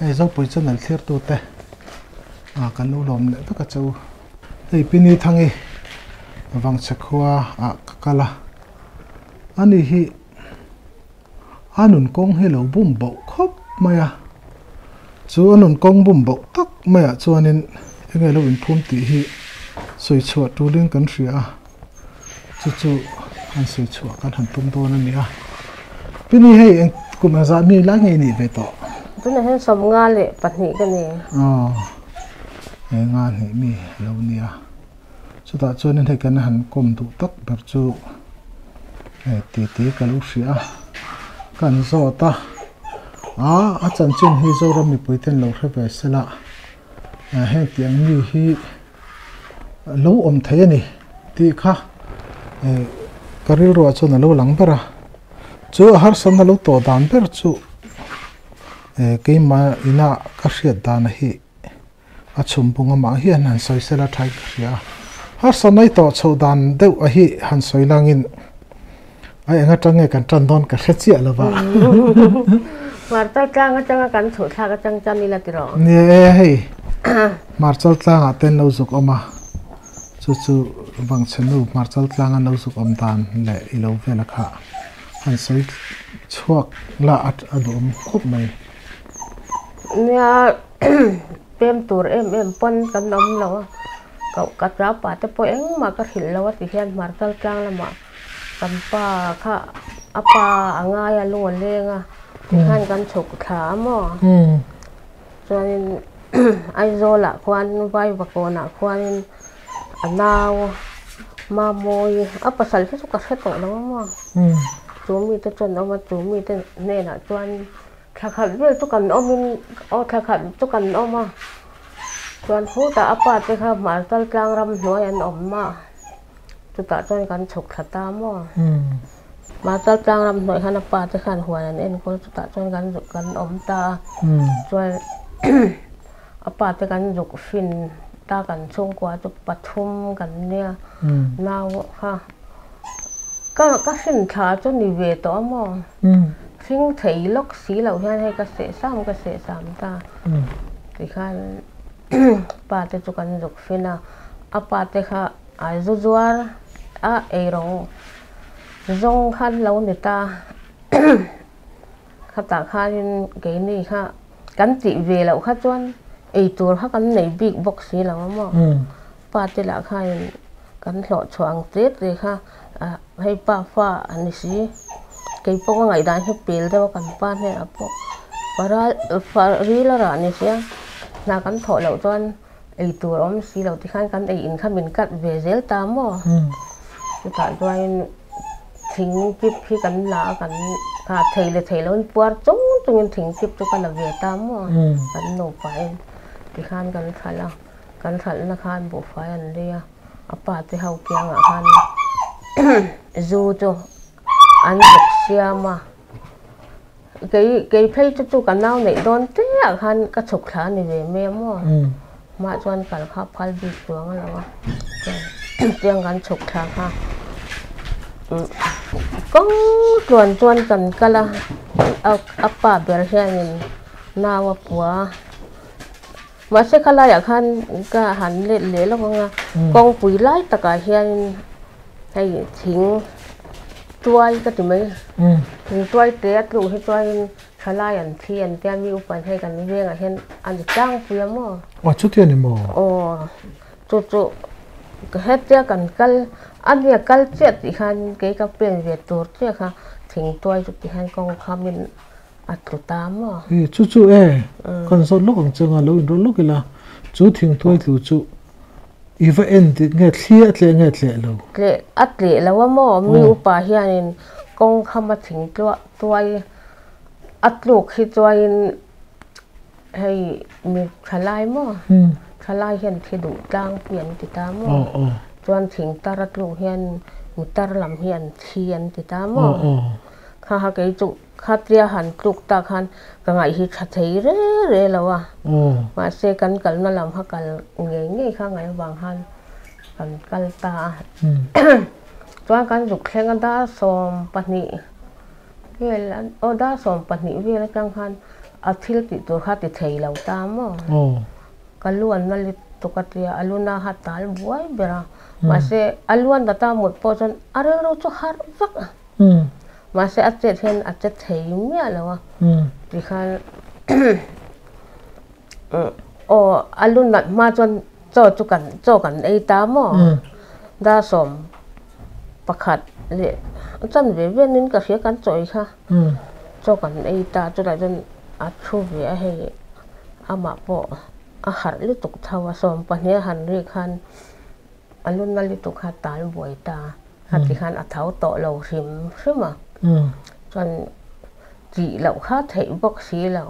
Hei Zopui channel thlirtute ah kan lo lawm leh vek a che u. Hei Pini Thangi Vangchhe khua ah ka kal a, ani hi a nun kawng hi lo bum boh khawp mai a, chu a nun kawng bum boh tak maiah chuanin enge lo inphum tih hi sawi chhuah tulin kan hria a, chu chu han sawi chhuah kan han tum dawn a ni a. Pini hei eng kum engzah mi lai nge i nih ve tawh? Tunah hian 52 ka ni. Aw, enga hnih mi lo nia. Chutah chuanin hei kan han kawm duh tak ber chu hei titi ka lo hria a, ka han zawt a, a a chanchin hi Zoram mipui ten lo hre ve sela, heng tiang mi hi lo awm thei a ni tih kha ka rilruah chuan a lo lang ber a, chu a harsatna lo tawh dan ber chu keimah ina ka hriat dana hi. A chhum bung amah hian han sawi sela tha in ka hria a, harsa mai tawh chhoh dan deuh a hi han sawi langin a eng atang nge kan tan dawn ka hre chiah lo va. Hmarchal tlang atanga kan chhuh thlak atang chan ila ti rawh. Ni e hei Hmarchal tlangah ten lo zuk awm a, chu chu Vangchhenu Hmarchal tlanga lo zuk awm dan leh i lo vel a kha han sawi chhuak la a duhawm khawp mai. Nia. Pem tur em em pawn kan awm lo a, koh ka tla pah te pawh engmah ka hrilh lo a ti hian hmarchal tlang lamah kan pa kha a pa a ngai a lung a leng a tikhan kan chhuk thla a maw chuanin Aizawl ah khuan Vaivakawnah khuanin a nau Mamawi a pasal hi chu ka hre tawh lo a maw chu mite chuan an awm a chu mite hnenah chuan. Thla khat vel chu kan awmin aw thla khat chu kan awm a, chuan khutah a pa te kha Hmarchal tlang ram hnuai an awm a, chutah chuan kan chhuk thla ta maw. Hmarchal tlang ram hnuai khan a pa te khan huan an enkawl chutah chuan kan zuk kan awm ta a, chuan a pa te kan zuk fin ta kan chhungkua chu pathum kan nia nau kha ka ka hrin thla chu ni ve tawh a maw. Hring thei lawk si loh hian hei ka seh sam ka seh sam ta tikhan pa te chu kan zuk fin a, a pa te kha a zu zuar a eirawng zawng khan lo ni ta khatah khanin keini kha kan tih ve loh kha chuan eitur kha kan nei bik bawk si lo a maw pa te lah khanin kan hlawh chhuah ang te te kha. Hei pa fa a ni si, kei pawh ka ngaihdan hi pel deuh a kan pa hnenah pawh paral ril a rah ni sia, hna kan thawh loh chuan ei tur a awm si lo tikhan kan ei in kha min cut ve zel ta maw? Chutah chuanin thing kip hi kan la a kan kha thei leh thei loin puar chung chungin thing kip chu ka la ve ta maw? Kan nupain tikhan kan thlal a, kan thlal na khan buhfai an lei a. A pa te ho kiangah khan zu chu an bawk siam a, kei kei phei chu chu ka nau neih dawn te ah khan ka chhuk thla a ni ve mai a maw, hmah chuan kal kha phal bik chuang a lo a, tiang kan chhuk thla kha kawng tluan chuan kan kal a, a pa ber hianin nau a pua a. Mahse khalaiah khan ka han let leh lawk ang a, kawngpui lai takah hianin hei thing tuai ka ti mai, thing tuai te a tluk hi chuanin thalai an thi an tia mi upa hei kan vengah hian a ni tlangpui a maw? Aw chuti a ni maw? Aw chu chu hetia kan kal a nia kal chiah tih khan kei ka pen ve tur chiah kha thing tuai chu ti hian kawng khamin A tlu ta maw? I chu chu e, kan zawt lawk ang che nga lo inrawlh lawk ila, chu thingtuai tlu chu i va en dik nge thli a tleh nge tleh lo? Tleh a tleh lo a maw? Mi upa hianin kawng khama thingtuah tuai a tluk hi chuanin hei mi thalai maw? Thalai hian thi duh tlangpui an ti ta maw? Chuan thingtar a tluk hian mitar lam hi an thi an ti ta maw? Kha kha kei chu Khatia han tluk tak khan ka ngaih hi tha thei re re lo a, mahse kan kalna lam kha kal ngei ngei kha ngaih avang khan kan kal ta a. Chuan kan zuk thleng a dar 12 vel aw dar 12 vel atang khan. A thil tih tur kha ti thei lo ta maw? Ka lu an na lutuk a tia, a lu na kha tal buai ber a. Mahse, a lu a nat a mut pawh chuan a rilru chu harh vak a. Mahse, a chet hian a che thei miah lo a. Tikhan aw a lu nat hma chuan chaw chu kan chaw kan ei ta maw? Dar 11 leh chanve venin ka hria kan chawi kha. Chaw kan ei ta chutah chuan a thu ve a hei amah pawh a harh lutuk tho a 12 a han ri khan a lu na lutuk kha tal buai ta a ti khan a tho tawh lo hrim hrim a chuan tih loh kha theih bawk si lo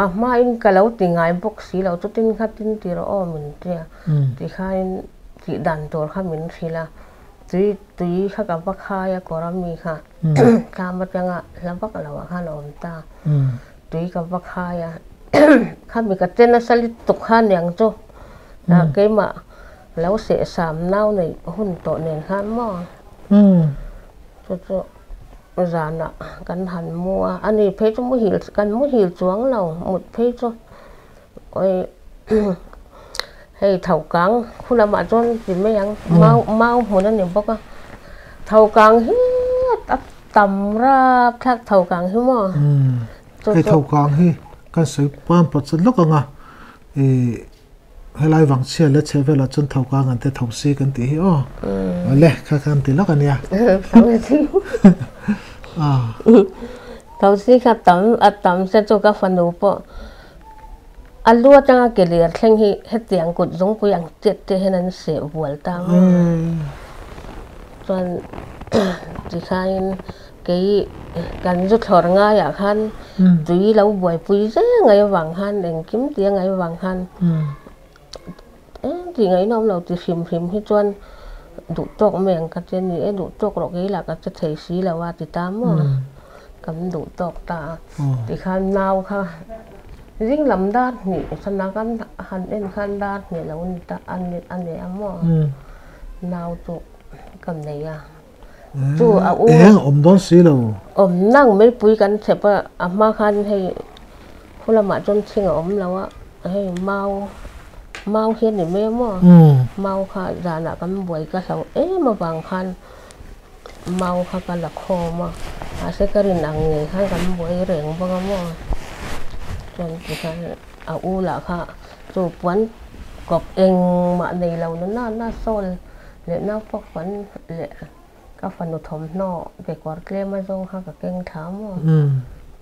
a hmain ka lo ti ngai bawk si lo chutin kha tin ti rawh aw min tia tikhain tih dan tur kha min hrilh a tui tui kha ka va khai a kawr ami kha. Thlam atanga hla vak lo ah khan a awm ta. Tui ka va khai a, khami ka che nasa lutuk kha niang chu keimah lo seh sam nau neih hun tawh nen khan maw chu chu zanah kan han mu a, ani phei chu muhil kan muhil chuang lo mut phei chu awi hei tho kang khu lamah chuan ti mai ang mau mau hmun a ni bawk a tho kang hi a tam rap thlak tho kang hi maw hei tho kang hi kan sawi pam pawt chat lawk ang a ih helai vang chhia leh chhe velah chuan tho kang an te tho si kan tih hi aw awle kha khan ti lawk a nia tho si kha tam a tam se chu ka fanu pawh A lu atanga ke ler thleng hi hetiang kut zungpui ang chiat te hian an seh vual ta maw? Chuan tikhain kei kan zu thlawr ngaiah khan tui lo buaipui zel ngai avang khan engkim tih a ngaih avang khan eng tih ngaihna awm lo ti hrim hrim hi chuan duh tawk mai ang ka ti a ni e, duh tawk rawh kei lah ka che thei si lo a ti ta maw? Kan duh tawk ta a tikhan nau kha. Zing lam dar hnih sana kan han en khan dar hnih lo ni ta a ni a nei a maw? Nau chu ka nei a. Chu a u. Eng awm dawn si lo. Awm nang meipui kan chhep a, a hma khan hei khu lamah chuan thing a awm lo a, hei mau mau hi a ni mai a maw? Mau kha zanah kan buai ka hlau em avang khan Mau kha ka la khawm a, mahse ka rin ang ngei khan kan buai reng bawk a maw. Chuan tikhan a u lah kha chu puan kawp engmah nei lo na na na sawl leh naupang puan leh ka fanu thawmhnaw kekawr tlem a zawng kha ka keng thla a maw.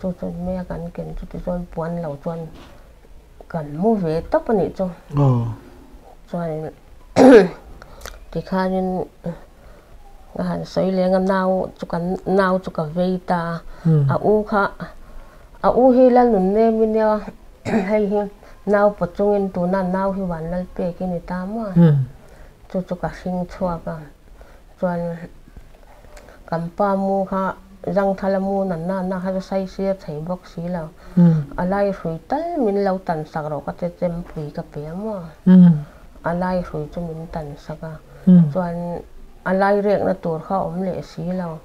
Chu chuan mei a kan ken chu tichuan puan lo chuan kan mu ve tawp a nih chu. Chuan tikhanin. Ka han sawi leng a nau chu kan nau chu ka vei ta a, a u kha a u hi la nun nem i nia hei hi nau pawt chungin tuna nau hi van lal pek i ni ta maw chu chu ka hring chhuak a chuan kan pa mu kha zangthala mu nan na na kha chu sai sir thei bawk si lo a lai hrui tal min lo tan sak rawh ka che chempui ka pe a maw a lai hrui chu min tan sak a. Chuan a lai rekna tur kha a awm leh si lo.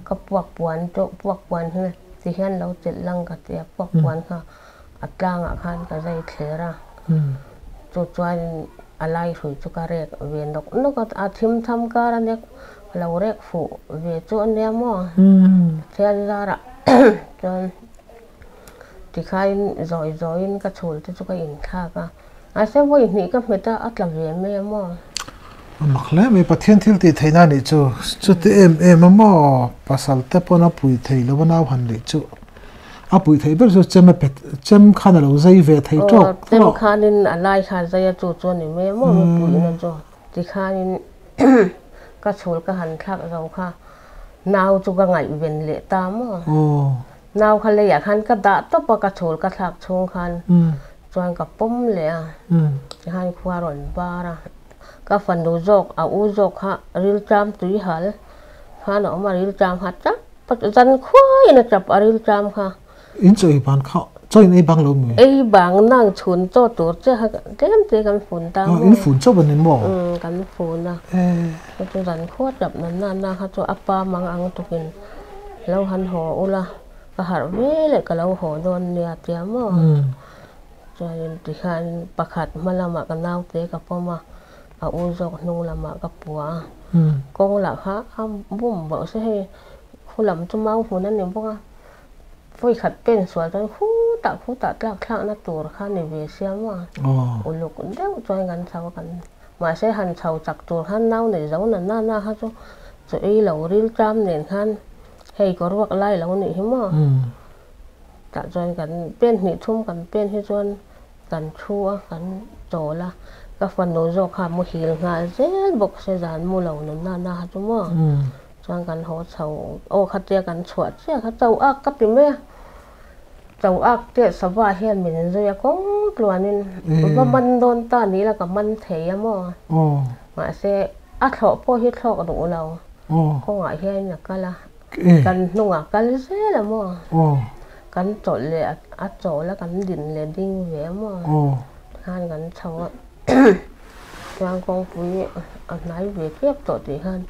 Ka puak puan chu puak puan hi ti hian lo chelh lang ka ti a, puak puan kha a tlangah khan ka zai thler a. Chu chuan a lai hrui chu ka rek ve nawk nawk a, a thim tham kar a nia ka lo rek fuh ve chu a nia maw. Pathian zarah chuan tikhain zawi zawiin ka chhul te chu ka inthlak a. Mahse vawi hnih ka hmet a, a tla ve mai a maw? A mak hle mai, Pathian thil tih theihna a nih chu. Chuti em em a maw? Pasal te pawn a pui thei lo a nau han leh chu. A pui theih ber chu chem a pet, chem khan a lo zai ve thei tawk tawk. Chem khanin a lai kha a zai a chu chu a ni mai a maw? Mi puihna chu. Tikhanin ka chhul ka han thlak zo kha nau chu ka ngaihven leh ta maw? Nau kha leiah khan ka dah tawp a, ka chhul ka thlak chhung khan. Chuan ka pawm leh a, tikhan khua rawn bar a, ka fanu zawk a u zawk kha rilṭam tui hal khan a awm a, rilṭam kha tap a zan khuaiin a tap a rilṭam kha. In chaw ei ban kha chaw in ei bang lo mi? Ei bang nang chhun chaw tur che kha tlem te kan fun ta maw? In fun chauh a ni maw? Umm kan fun a, chu zan khua tap na na na kha chu a pa mang ang tukin lo han haw ula. Ka harh ve leh ka lo haw dawn nia tia maw? Chuanin tikhian pakhat hma lamah ka naute ka pawm a, a u zawk hnung lamah ka pua a. Kawng lah kha a bum bauh se hei khu lam chu mau hmun a ni bawk a, vawikhat pen sual chuan khutah khutah tlak thlakna tur kha ni ve sia maw? Uluk deuh chuan kan chho a kan mahse han chho chak tur khan nau nei zo na na na kha chu chaw ei lo ril ṭam nen khan Hei ka ruak lai lo nih hi maw? Tah chuan kan pen hnih thum kan pen hi chuan kan thu a, kan chawl a, ka fanu zawk kha a muhil nghal zel bawk se zan mu lo nun na na kha chu maw? Chuan kan haw chho aw khatia kan chhuah chiah kha cho ak ka ti mai a, cho ak te sava hian min zui a kawng tluanin va man dawn ta ni ila ka man thei a maw? Mahse a thlawh pawh hi thlawk duh lo. Kawngah hian a kal a, kan hnungah kal zel a maw? Kan chawlh leh a chawl a, kan din leh ding ve a maw? Tikhan kan chho a, chuan kawngpui a hnai ve tep tawh tih khan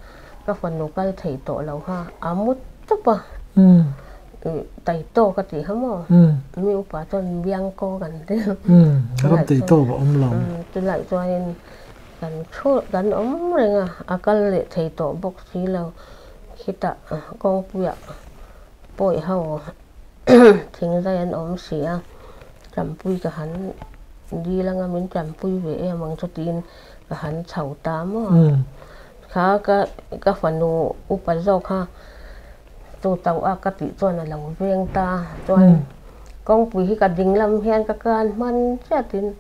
ka fanu kal thei tawh lo kha a mu tawp a, tai tawk a tih kha maw? Mi upa chuan biangkaw kan ti a. Ram tai tawk a awm lo. Chulai chuanin Kan thu kan awm reng a, a kal leh thei tawh bawk si lo. Khitah kawngpuiah pawi ho thingzai an awm si a, Champui ka han dil anga min champui ve em ang chu tiin ka han chho ta maw. Kha ka ka fanu upa zawk kha chu tauh a ka tih chuan a lo veng ta chuan kawngpui hi ka ding lam hian ka kan hman chiah tin.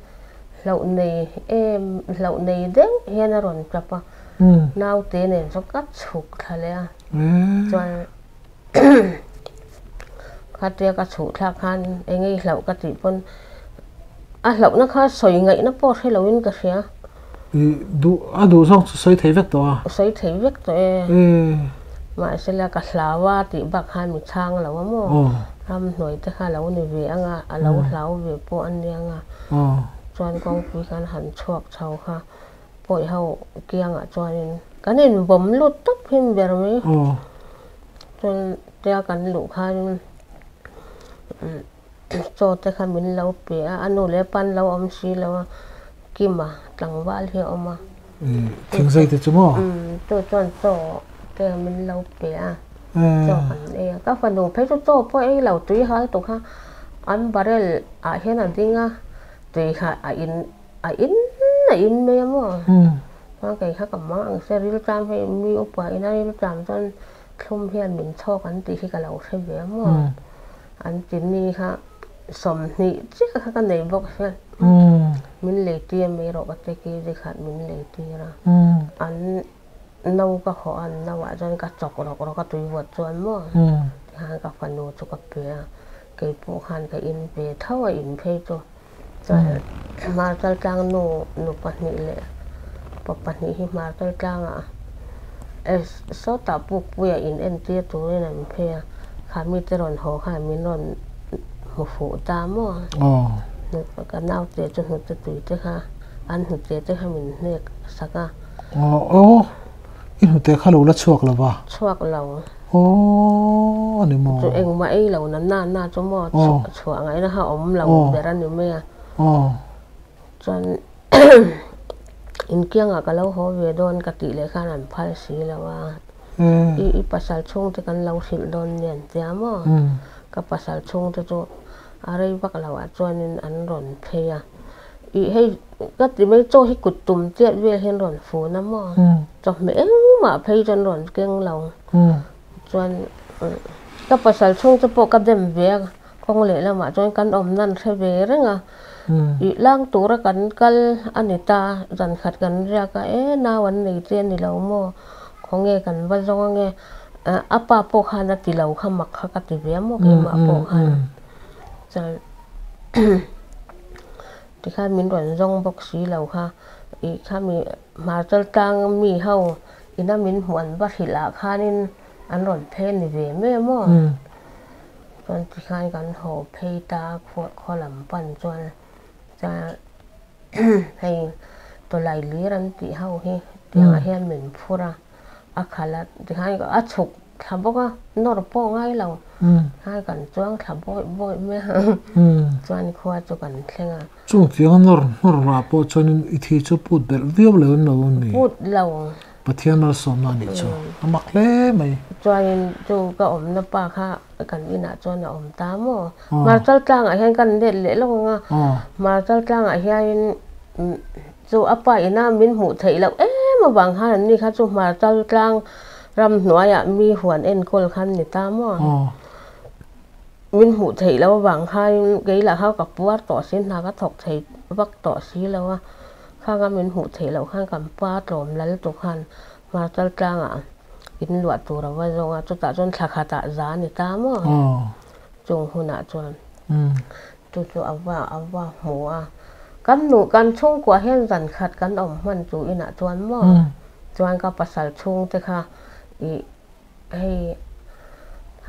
Hlauh nei em, hlauh nei deuh hian a rawn tap a, naute nen chuan ka chhuk thla leh a, chuan khatia ka chhuh thlak khan eng nge i hlauh ka tih pawn a hlauhna kha sawi ngaihna pawh hre loin ka hria. I duh, a duh zawng chu sawi thei vek tawh a. Sawi thei vek tawh e. Mahsela ka hlau a tih bak khan mi chhang lo a maw? Ramhnuai te kha lo ni ve ang a, a lo hlau ve pawh a nia ang a. Chuan kawngpui khan han chhuak chho kha pawi ho kiangah chuanin kan inbawm lut tawp him ber mai. Chuan tia kan luh khanin chaw te kha min lo pe a, a nu leh a pa an lo awm si lo a, Kima tlangval hi a awm a. Thingzai te chu maw? Chu chuan chaw te min lo pe a, chaw kan ei a. Ka fanu phei chu chaw pawh ei lo tui hal tuk kha an barrel ah hian a ding a, tui kha a in a in a in mai a maw? Chuan kei kha ka mang ang se rilṭam hei mi upa ina rilṭam chuan thlum hian min chhawk an tih hi ka lo hre ve a maw? An ti ni kha 20 chiah kha ka nei bawk hian min lei tir mai rawh ka ti kg khat min lei tir a an no ka hawh a an no ah chuan ka chawk rawk rawk a tui vawt chuan maw tikhan ka fanu chu ka pe a keipawh khan ka in ve tho a in phei chu chuan hmarchal tlang nu nu pahnih leh pa pahnih hi hmarchal tlangah sawtah pukpuia in entir turin an phei a kha mite rawn haw khan min rawn hmu fuh ta maw ka naute chu hnute tui te kha an hnute te kha min hnek sak a. Aw i hnute kha lo la chhuak lo va? Chhuak lo. Aw a ni maw? Chu engmah ei lo na na na chu maw chhuah ngaihna kha awm lo ber a ni mai a. Chuan inkiangah ka lo haw ve dawn ka tih leh khan an phal si lo a. I i pasal chhungte kan lo hrilh dawn nia an tia maw? Ka pasal chhungte chu a rei vak lo ah chuanin an rawn phei a. I hei ka ti mai chaw hi kut tum chiat vel hian rawn fun a maw? Chawhmeh engmah phei chu an rawn keng lo. Chuan ka pasal chhungte pawh ka dem ve a, kawng lehlamah chuan kan awm nan hre ve reng a. Ih lang tura kan kal a ni ta, zan khat kan riak a, e nau an nei che a ni lo maw? Khawnge kan va zawng ange? A pa pawh khan a ti lo kha mak kha ka ti ve a maw keimah pawh khan. Chuan tikhan min rawn zawng bawk si lo kha, ih khami hmarchal tlang mi ho ina min hmuh an va hrilh ah khanin an rawn phei a ni ve mai a maw? Chuan tikhan kan haw phei ta a, khaw lam pan chuan chuan hei tawlai lir an tih ho hi tiangah hian min phur a, a khalh a tikhan a chhuk. thla bawk a, nawr pawh ngai lo khan kan chuang thla bawih bawih mai a, chuan khua chu kan thleng a. Chung tianga nawr nawr rah pawh chuanin i thi chu put belh viau lo in lo a ni. Put lo. Pathian malsawmna a nih chu a mak hle mai. Chuanin chu ka awmna pa kha kan inah chuan a awm ta maw? Hmarchal tlangah hian kan let leh lawk ang a, Hmarchal tlangah hianin chu a pa ina min hmuh theih loh em avang khan an ni kha chu Hmarchal tlang ramhnuaiah mi huan enkawl khan ni ta maw? Min hmuh theih loh avang khanin kei lah kha ka puar tawh si, hna ka thawk thei vak tawh si lo a. Khanga min hmuh theih loh khan kan pa tlawm lal tu khan Hmarchal tlangah in luah tur a va zawng a, chutah chuan thla khatah za a ni ta maw? Chung hunah chuan chu chu a va a va hmu a. Kan nu kan chhungkua hian zan khat kan awm hman chu inah chuan maw? Chuan ka pasal chhungte kha ih Hei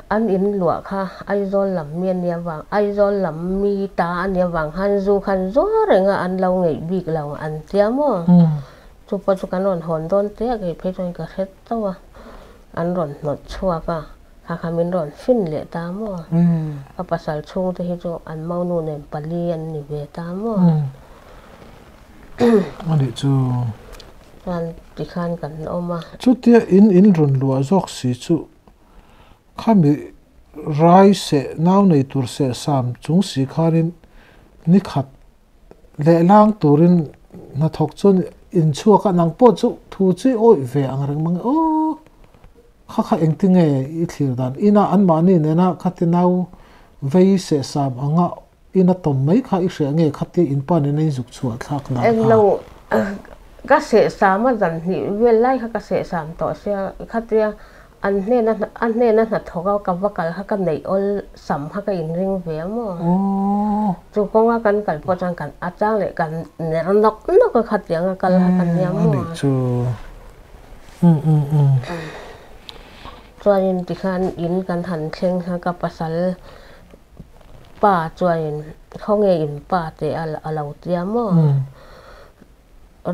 an in luah kha Aizawl lam mi a nia vang, Aizawl lam mi ta a nia vang khan zu khan zuar reng a an lo ngeih bik lo an tia maw? Chu pawh chu kan rawn hawn dawn teh a kei phei chuan ka hre chauh a, an rawn hnawt chhuak a, kha kha min rawn fin leh ta maw? Ka pasal chhungte hi chu an maunu nen pali an ni ve ta maw? A nih chu. Chuan tikhan kan awm a. Chutia in in rawn luah zawk si chu khami rai seh nau nei tur seh sam chung si khanin ni khat leh lang turin hnathawk chuan in chhuak a, nang pawh chu thu chi awih ve ang reng mang e aw. Kha kha engtinge i thlir dan ina anmahni nena khati nau vei seh sam anga Ina tawm mai kha i hriah nge khatia in pa nena in zuk chhuah thlak dan kha? Englo ka sehsam a zan hnih vel lai kha ka sehsam tawh sia khatia an hnena a hnena hnathawk a ka va kal kha ka neih awl sam kha ka inring ve a maw? Chu kawnga kan kal pawh chuan kan a chang leh kan ner nawk nawk a khatiang a kal kha ka nia maw? Anih chu um um um. Chuanin tikhan in kan han thleng kha ka pasal Pa chuanin khawnge in pa teh a lo tia maw?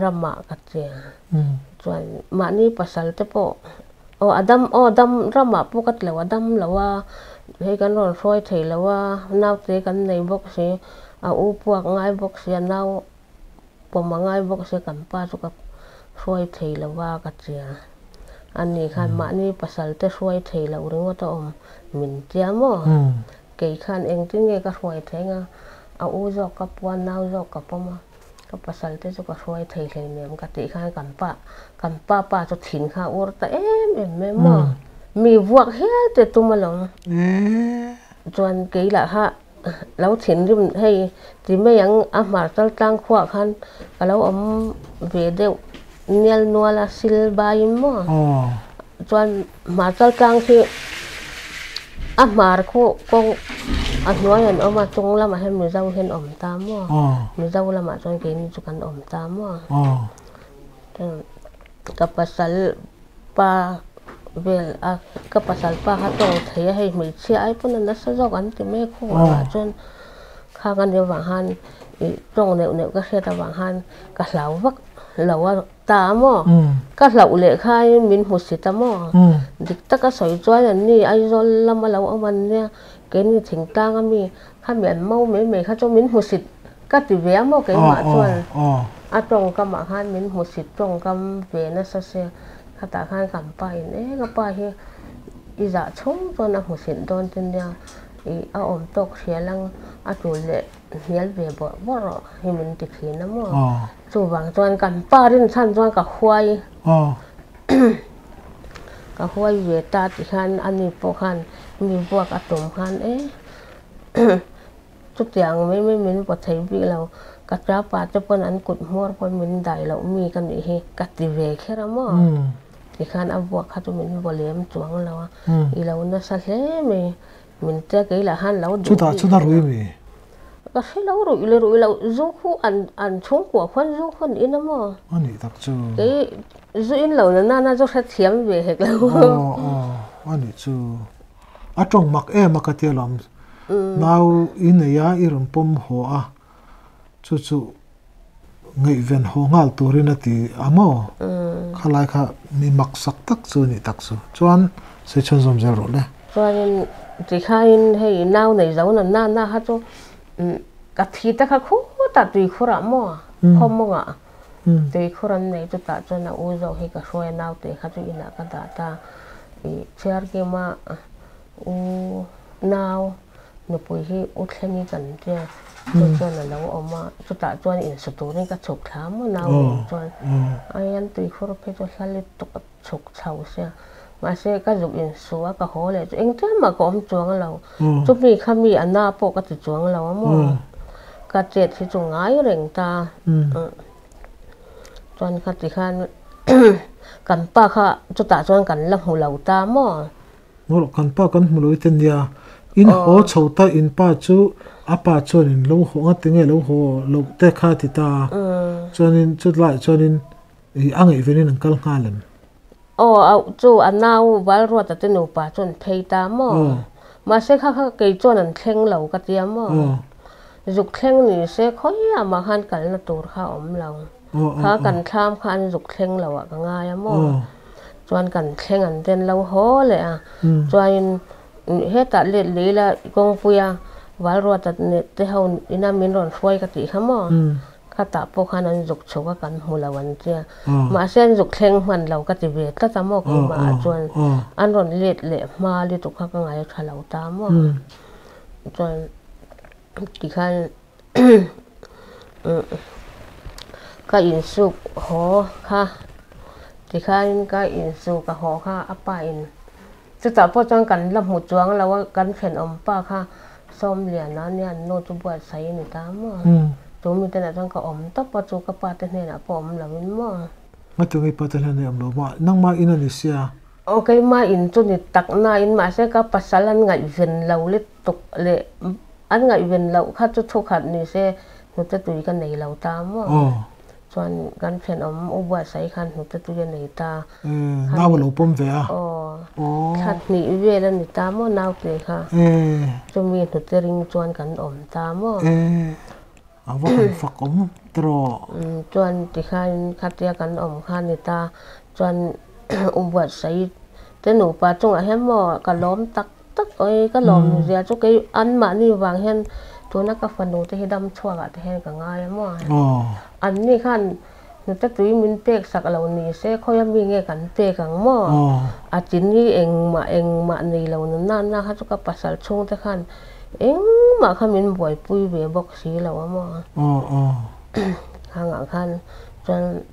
Ramah ka tia. Chuan mahni pasal te pawh aw a dam aw dam ramah pawh ka ti lo a dam lo a, hei kan rawn hruai thei lo a, naute kan nei bawk si, a u puak ngai bawk si, a nau pawm a ngai bawk si kan pa chu ka hruai thei lo a ka tia. Ani khan mahni pasal te hruai thei lo ringawt a awm min tia maw? Kei khan engtin nge ka hruai thei anga, a u zawk ka pua, nau zawk ka pawm a, ka pasal te chu ka hruai thei hleinem ka tih khan kan pa, kan pa pa chu thin kha a ur ta em em mai maw? Mi vuak hial te tum alawm. Chuan kei lah kha lo thinrim hei ti mai ang a hmar chal tlang khuah khan ka lo awm ve deuh nial nual a sil baiin maw chuan hmar chal tlang khi a hmar khu kawng a hnuai an awm a chung lamah hian mizo hian awm ta maw mizo lamah chuan keini chu kan awm ta maw ka pasal pa vel a ka pasal pa kha tawng thei a hei hmeichhia ai pawn a nasa zawk an ti mai a khawngah chuan khang a nih avang khan ih tawng neuh neuh ka hriat avang khan ka hlau vak lo a ta a maw ka hlauh leh khain min hmu si ta maw dik taka sawi chuan an ni Aizawl lama lo awm an nia keini thingtlang ami khami an mo mai mai kha chu min hmu si Ka ti ve a maw keimah chuan a tawngkamah khan min hmusit tawngkam ve nasa se khatah khan kan pa in e ka pa hi i zah chhung chuan a hmusit dawn che nia ih a awm tawk hria lang a tul leh hnial ve bawrh bawrh rawh hi min ti thin a maw chuvang chuan kan pa rinchhan chuan ka huai ka huai ve ta ti khan ani pawh khan mi vuak a tum khan e. Chutiang mai mai min vaw thei bik lo, ka tapa te pawn an kut hmawr pawn min dai loh mi ka nih hi ka ti ve kher a maw? Tikhan a vuak kha chu min vaw lem chuang lo a, i lo nasa hle mai, min tia kei lah khan lo duh Chutah chuan a rui mi? Ka hre lo ruih leh ruih loh, zu khu an an chhungkua khuan zu khawn in a maw? A nih tak chu. Kei zu in lo na nana chu hrethiam ve hek lo. Aw aw a nih chu. A tawng mak em a ka ti alawm. Nau i nei a, i rawn pawm haw a, chu chu ngaihven haw nghal turin a ti a maw? Khalai kha mi mak sak tak chu a nih tak chu. Chuan Sawi chhuan zawm zel rawh le. Chuanin tikhain hei nau nei zo na na na kha chu ka thi te kha khutah tuikhurah maw khawmawngah tuikhur an nei chutah chuan a u zawk hi ka hruai a naute kha chu inah ka dah ta ih chhiarkima u nau nupui hi u thleng i kan tia chu chuan a lo awm a chutah chuan insu turin ka chhuk thla maw nau nen chuan ai an tuikhur phei chu hla lutuk a. Chhuk chho sia. Mahse ka zuk insu a ka haw leh chu engtiang mah ka awm chuang lo. Chumi kha mi a na pawh ka ti chuang lo a maw. Ka chet hi chu ngai reng ta. Chuan kha ti khan kan pa kha chutah chuan kan la hmu lo ta maw. Maw kan pa kan hmu lo i te nia. In haw chho ta in pa chu a pa chuan in lo haw nga tinge lo haw loh te kha a ti ta a. Chuanin chutlaiah chuanin I a ngaihvenin an kal nghal em? Aw, auh chu a nau Valruata te nupa chu an phei ta maw? Mahse kha kha kei chuan an thleng lo ka tia maw? Zuk thleng ni se khawiah mah khan kalna tur kha a awm lo. Kha kan thlam kha an zuk thleng lo ah ka ngai a maw? Chuan kan thleng an ten lo haw leh a. Chuanin hetah let lei la kawngpuia Valruata te ho ina min rawn hruai ka tih kha maw? Khatah pawh khan an zuk chhuk a kan hmu lo an tia. Mahse an zuk thleng hman lo ka ti ve tlat a maw keimah ah chuan an rawn let leh hma lutuk kha ka ngai tha lo ta maw. Chuan tikhan ka insuk haw kha tikhan ka insuk a haw kha a pa in chutah pawh chuan kan la hmu chuang lo a kan thenawm pa kha Sawmliana nia an nu chu buatsaih a ni ta maw? Chu mi te lah chuan ka awm tawp a, chu ka pa te hnenah pawh awm lo in maw? Ngatinge i pa te hnenah i awm lo maw? Nangmah in a ni sia. Aw keimah in chu ni tak nain mahse ka pasal an ngaihven lo lutuk leh an ngaihven loh kha chu thukhat ni se hnute tui ka nei lo ta maw? Chuan kan thenawm u buatsaih khan hnute tui a nei ta. Nau a lo pawm ve a. Aw. Thla hnih vel a ni ta maw naute kha. Chumi hnute ring chuan kan awm ta maw. A va han fak awm tawh. Chuan tikhan khatia kan awm kha a ni ta. Chuan u buatsaih te nupa chungah hian maw ka lawm tak tak awii ka lawm zia chu kei anmahni vang hian tuna ka fanu te hi dam chhuak ah te hian ka ngai a maw. Anni khan Hnute tui min pek sak lo ni se khawia mi nge kan pek ang maw? A chini engmah engmah nei lo na na na kha chu ka pasal chhung te khan engmah kha min buaipui ve bawk si lo a maw? Khangah khan chuan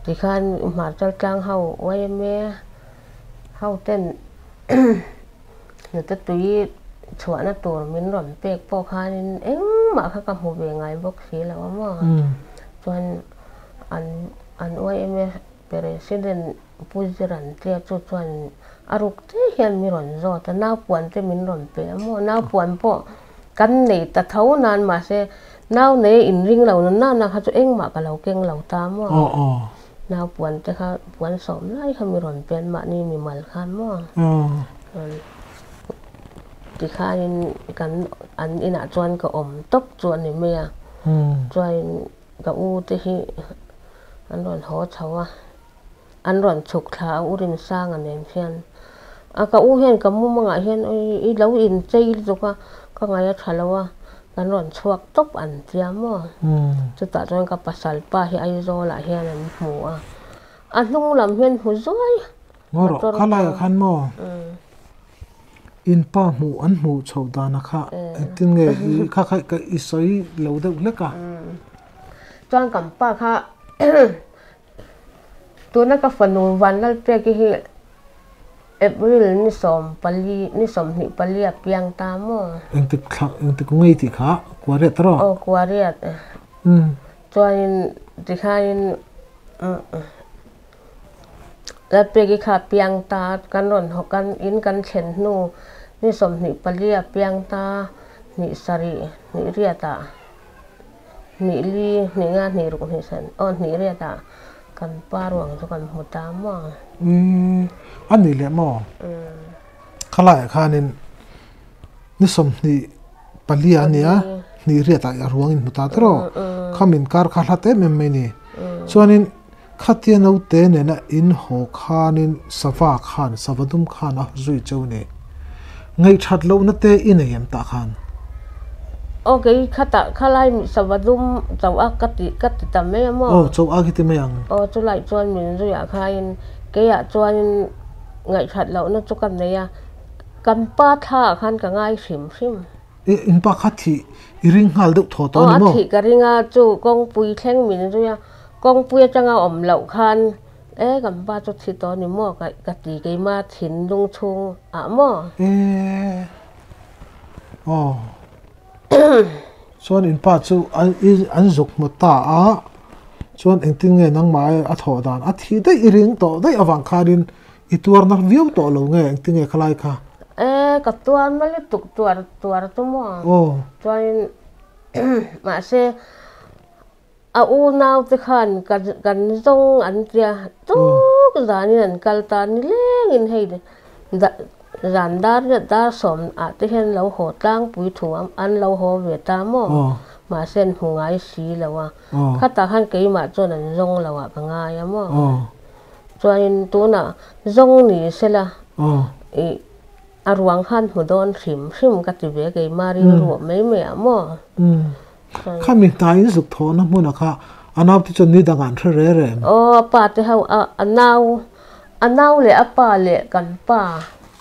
tikhan hmarchal tlang ho yma ho ten hnute tui chhuahna tur min rawn pek pawh khanin engmah kha ka hmu ve ngai bawk si lo a maw. Chuan an an yma president Pu Zirantia chu chuan a ruk te hian mi rawn zawt a, naupuan te min rawn pe a maw. Naupuan pawh kan nei ta tho nan mahse nau nei a inring lo na nana kha chu engmah ka lo keng lo ta maw. Nau puan te kha puan sawm lai kha mi rawn pen mahni mimal khan maw tikhanin kan an inah chuan ka awm tawp chu a ni mai a chuanin ka u te hi an rawn haw chho a an rawn chhuk thla a u Rinsanga nen hian a ka u hian ka mumangah hian i lo inchei lutuk a ka ngaih a tha lo a. Kan rawn chhuak tawp an tia maw? Chutah chuan ka pasal pa hi Aizawlah hian an hmu a, a hnung lam hian hmu zuai Ngaw rawh, kha laiah khan maw? In pa hmuh an hmuh chhoh dana kha engtin nge i kha kha ka i sawi lo deuh hlek a? Chuan kan pa kha Tuna ka fanu Vanlalpeki hi April ni 14, ni 24 a piang ta maw? Engtik thla, engtik ngei tih kha Kuariat rawh. Aw Kuariat. Chuanin tikhanin Lalpeki kha a piang ta, kan rawn haw kan in kan thlen hnu ni 24 a piang ta, hnih sarih, hnih riatah. Hnih li, hnih nga, hnih ruk, hnih san, aw hnih riat ah kan pa ruang chu kan hmu ta maw? Umm, a nih leh maw? Khalaiah khanin ni 24 a nia, hnih riat ah a ruang in hmu ta tawh, kham inkar kha hlat em em mai ni. Chuanin. Khatia naute nena in haw khanin sava khan, sava dum khan a zui cheu ni. Ngaihthat lohna te i nei em tah khan? Aw kei khatah khalai sava dum cho a ka ti ka ti ta mai a maw? Aw cho a khi ti mai ang. Aw chulai chuan min zuiah khain keiah chuanin ngaihthat lohna chu ka nei a, kan pa thla ah khan ka ngai hrim hrim. I in pa kha thih i ring nghal deuh thaw tawh a ni maw? Aw a thih ka ring a, chu kawngpui thleng min zui a, kawngpui atanga awm loh khan E kan pa chu thi tawh ni maw ka ka ti keima thinlung chhung ah maw? E aw chuan in pa chu an i an zuk hmu ta a chuan engtin nge nangmah a thawh dan a thi daih i ring tawh daih avang khanin i tuar na viau tawh lo nge engtin nge khalai kha? E ka tuar na lutuk tuar tuar chu maw? Aw. Chuanin mahse A unaute khan kan zawng an tia tuk zanin an kal ta nilengin hei zan dar riat dar sawm ah te hian lo haw tlangpui thu an lo haw ve ta maw? Mahse an hmu ngai si lo a, khatah khan keimah chuan an zawng lo ah ka ngai a maw? Chuanin tunah zawng ni sela ih a ruang khan hmu dawn hrim hrim ka ti ve keimah rilru mai mai ah maw? Khami hna in zuk thawhna hmunah kha a naute chuan ni dangah an hre re re em? Aw, a pa te ho, a a nau, a nau leh a pa leh kan pa,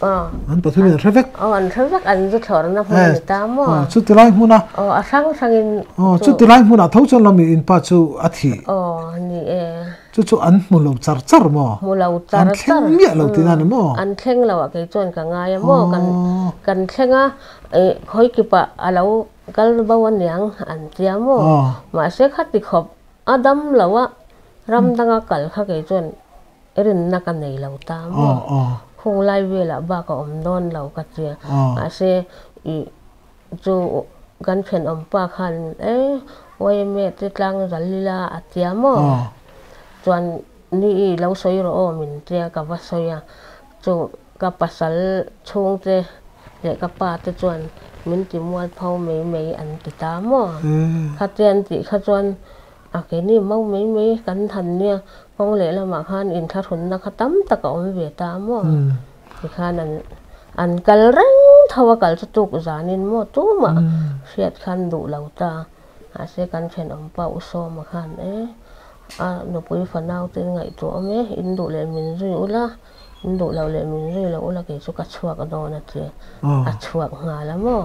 aw. An pathumin an hre vek. Aw, an hre vek, an zu thlawrna hmun a ni ta maw? Aw, chuti lai hmuna. Aw, a hrang hrangin chu. Aw, chuti lai hmunah tho chuan lami in pa chu a thih. Aw, ni e. Chu chu an hmu lo char char maw? Hmu lo char char. An thleng miah lo tihna a ni maw? An thleng lo ah kei chuan ka ngai a maw? Kan kan thleng a, khawi kipah a lo. Kal bo a niang an tia maw? Mahse khati khawp a dam lo a, ram danga kal kha kei chuan rinna ka nei lo ta maw? Khung lai velah bak a awm dawn lo ka tia. Mahse ih chu kan thenawm pa khan e YMA te tlang zal ila a tia maw? Chuan ni i lo sawi rawh aw min tia ka va sawi a, chu ka pasal chhungte leh ka pa te chuan min ti mual pho mai mai an ti ta maw? Khatia an tih kha chuan a keini mau mai mai kan han nia kawng lehlamah khan inthlahrunna kha tam tak a awm ve ta maw? Tikhan an an kal reng tho a kal chu tuk zanin maw tumah hriat khan duh lo ta. Mahse kan thenawm pa U Sawma khan e a nupui fanau te ngaihtuah awm e, in duh leh min zui ula. In duh loh leh min zui loh ula kei chu ka chhuak dawn a ti. A chhuak nghal a maw?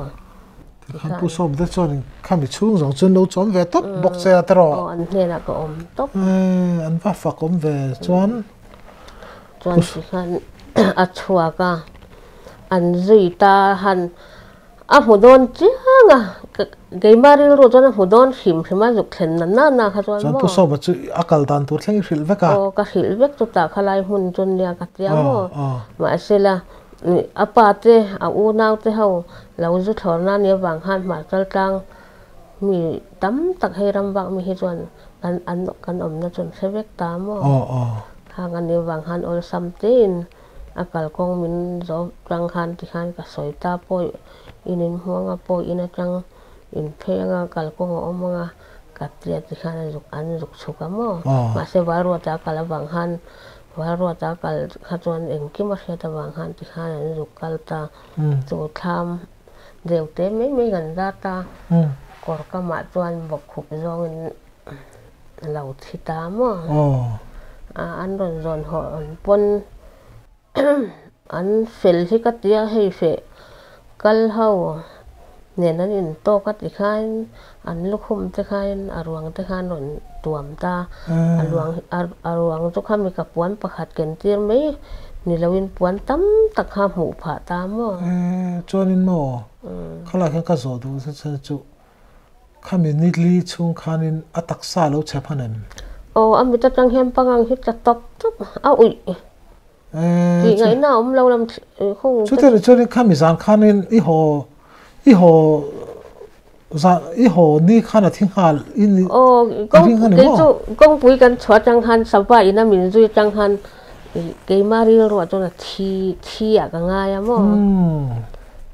Tikhan Pu Sawmte chuan khami chhung zawng chuan lo chawm ve tawp bawk che a tiraw? Aw, an hnenah ka awm tawp. An va fak awm ve chuan. Chuan tikhan a chhuak a, an zui ta han A hmu dawn chiang a, keimah rilru chuan a hmu dawn hrim hrim a, zuk thlen na na na kha chuan maw. Chuan Pu Sawma chu a kal dan tur thleng i hrilh vek a. Aw, ka hrilh vek chutah khalai hmun chu nia ka tia maw. Mahse la, a pa te, a unau te ho lo zu thlawr na nia vang khan hmar tlang mi tam tak hei ram vak mi hi chuan kan an kan awmna chu an hre vek ta maw. Khang a nia vang khan awlsam tein. A kalkawng min zawh tang khan tikhan ka sawi ta pawh in inhmuang a pawh in atang in phei anga kalkawng a awm anga ka tia tikhan a zuk an zuk chhuk a maw mahse Valruata a kal avang khan Valruata a kal kha chuan engkim a hriat avang khan tikhan an zuk kal ta chu thlam deuh te mai mai kan zat a kawr kamah chuan bawkkhup zawngin lo thi ta maw? An rawn zawn haw an pawn an fel hi ka tia hei feh kal ho nen an intawk a ti khan an lukhum te khan a ruang te khan rawn tuam ta a luang a ruang chu khami ka puan pakhat ken tir mai ni loin puan tam tak kha hmuh phah ta maw? Chuanin maw khalai khan ka zawh duh chu Khami nitli chhung khanin a taksa lo chhe hman em? Aw, a mit atang hian pangang hi tla tawp tawp a uih tih ngaihna a awm lo lam hung te. Chutiang chuanin khami zan khanin i haw i haw zan i haw ni khan a thi nghal i ni Aw, kawng kei chu kawngpui kan chhuah atang khan sava ina min zui atang khan keimah rilruah chuan a thi thi ah ka ngai a maw?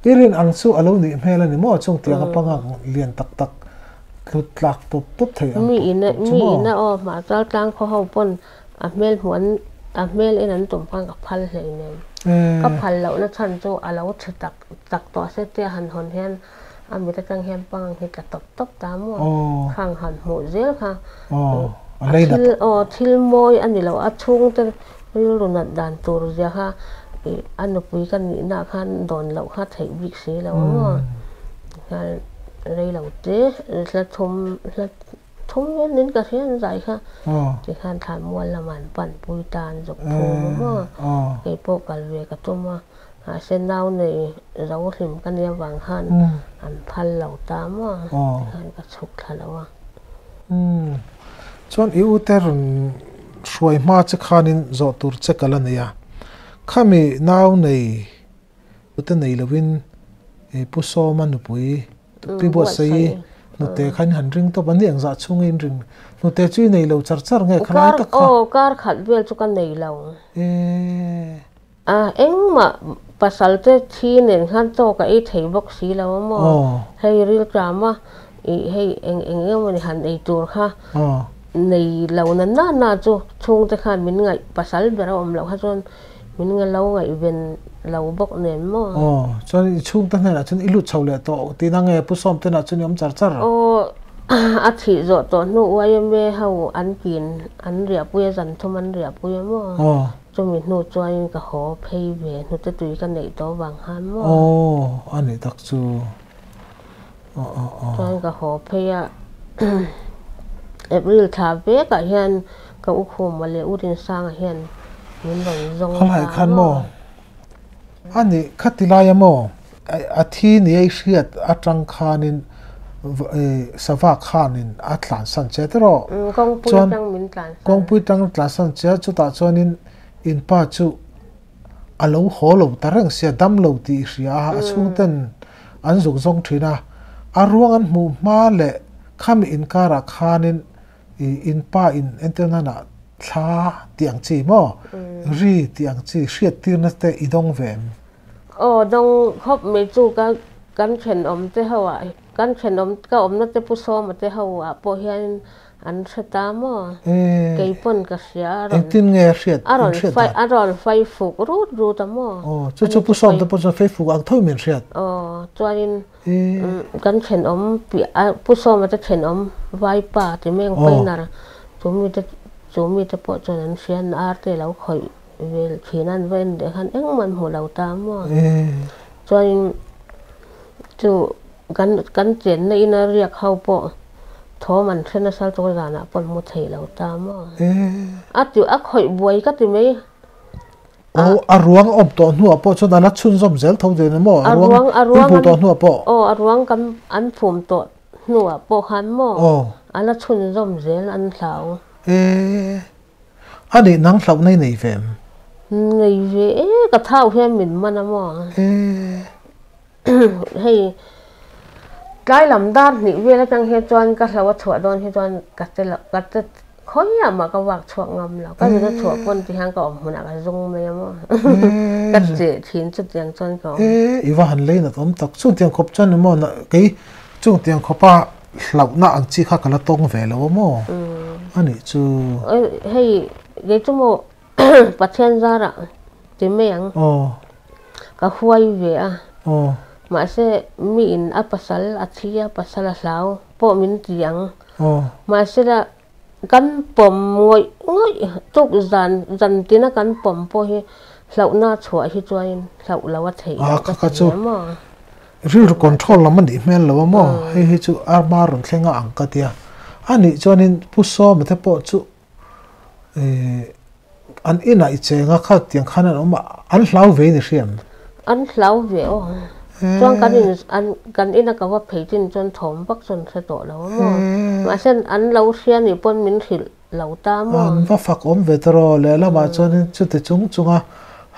I rin ang chu a lo nih hmel a ni maw? Chung tiang a panga lian tak tak tlut tlak tawp tawp thei ang Mi ina mi ina aw hmah chal tlang khaw ho pawn A hmel hmuh an a hmel en an tum khan ka phal hleinem. Ka phal lohna chhan chu a lo chhe tak tak tawh se tia han hawn hian a mit atang hian pangang hi tla tawp tawp ta maw? Khang han hmuh zel kha a thil aw thil mawi a ni lo a chhungte rilru nat dan tur zia kha ih a nupui ka nihna ah khan dawn loh kha theih bik si lo a maw? Tikhian rei lo te hla thum hla Thum vel nen ka hria an zai kha tikhan thlan mual lamah an pan pui ta an zuk phum a maw kei pawh kal ve ka tum a mahse nau nei zo hlim ka nia vang khan an phal lo ta maw tikhan ka chhuk thla lo a. Chuan i ute rawn hruai hma che khanin zawh tur che kal a nei a, khami nau nei Ute nei lovin Pu Sawma nupui Pi Buatsaii hnute kha in han ring tawp a, ni engzah chhunga in ring hnute chu i nei lo char char nge khalai tak kha? Aw, kar khat vel chu ka nei lo. E. A, engmah pasal te thi nen khan chaw ka ei thei bawk si lo a maw? Hei rilṭam a, ih hei eng eng emawni han ei tur kha nei lo na na na chu chhungte khan min ngaih pasal ber a awm loh kha chuan Min nga lo ngaihven lo bawk nen maw? Aw, chuan i chhungte hnenah chuan i lut chho leh tawh tihna nge Pu Sawmtenah chuan i awm char char? Aw, a thih zawh tawh hnu YMA ho an kin an riahpui a, zan thum an riahpui a maw? Aw. Chumi hnu chuanin ka haw phei ve hnute tui ka neih tawh vang khan maw? Aw, a nih tak chu. Aw, aw, aw. Chuan ka haw phei a, April thla vekah hian Ka u Khuma leh U Rinsanga hian min rawn zawng ta Khalai khan maw? A nih kha ti lai a maw? A thi ni ei hriat atang khanin sava khanin a tlansan che tiraw? Kawngpui atang min tlansan. Kawngpui atang tlansan che a, chutah chuanin in pa chu a lo haw lo ta reng sia, dam lo tih i hria a, a chhungten an zuk zawng thin a, a ruang an hmuh hma leh khami inkarah khanin I in pa in entir nana thla tih ang chi maw? Ri tih ang chi hriat tirna te i dawng ve em? Aw dawng khawp mai chu ka kan thenawm te ho ah kan thenawm ka awmna te Pu Sawma te ho ah pawh hian an hre ta maw? Kei pawn ka hria a rawn Engtin nge hriat a rawn hriat dan? A rawn fai fuk rut rut a maw? Aw chu chu Pu Sawm te pawh chuan fei fuk ang tho min hriat. Aw chuanin Kan thenawm piah a Pu Sawma te thenawm Vaipa ti meng Painara chu mite chu mite pawh chuan an hria an ar te lo khawih vel thin a an va en leh khan engmah an hmu lo ta maw. Chuanin chu kan kan chenna ina riak ho pawh thawm an hre nasa chu zanah pawh an hmu thei lo ta maw. A ti a khawih buai ka ti mai. Aw, a ruang awm tawh hnuah pawh chuan a la chhunzawm zel tho dawn em aw? A ruang in hmuh tawh hnuah pawh? Aw, a ruang kan an phum tawh hnuah pawh khan maw? A la chhunzawm zel an hlau. E, a nih nang hlauhna i nei ve em? Nei ve e, ka thau hian min man a maw? E. Hei, tlai lam dar hnih vel atang hian chuan ka hlo a chhuah dawn hi chuan ka che lo, ka che khawiah mah ka vak chhuak ngam lo. Ka zun a chhuah pawn ti hian ka awm hmunah ka zung mai a maw. Ka che thin chutiang chuan ka awm. E, i va han lei nat awm tak. Chungtiang khawp chuan emaw kei chungtiang khawpa hlauhna ang chi kha ka la tawng ve lo a maw? A nih chu. Hei, kei chu maw Pathian zarah ti mai ang. Ka huai ve a. Mahse miin a pasal a thi a, pasal a hlau pawh min ti ang. Mahse la kan pawm ngawih ngawih tuk zan zan tina kan pawm pawh hi hlauhna chhuah hi chuanin hlauh lo a theih loh ka ti hle maw. Rilru control lam a nih hmel lo a maw? Hei hi chu arma rawn thleng a ang ka tia. A nih chuanin Pu Sawma te pawh chu An inah i cheng a, kha tiang khan an awm a, an hlau ve ni hriam? An hlau ve aw. Chuan kan in an kan ina ka va phei chin chuan thawm vak chuan hre tawh lo a maw. Mahse an lo hria nih pawn min hrilh lo ta maw. An va fak awm ve ta rawh. Lehlamah chuanin chuti chung chunga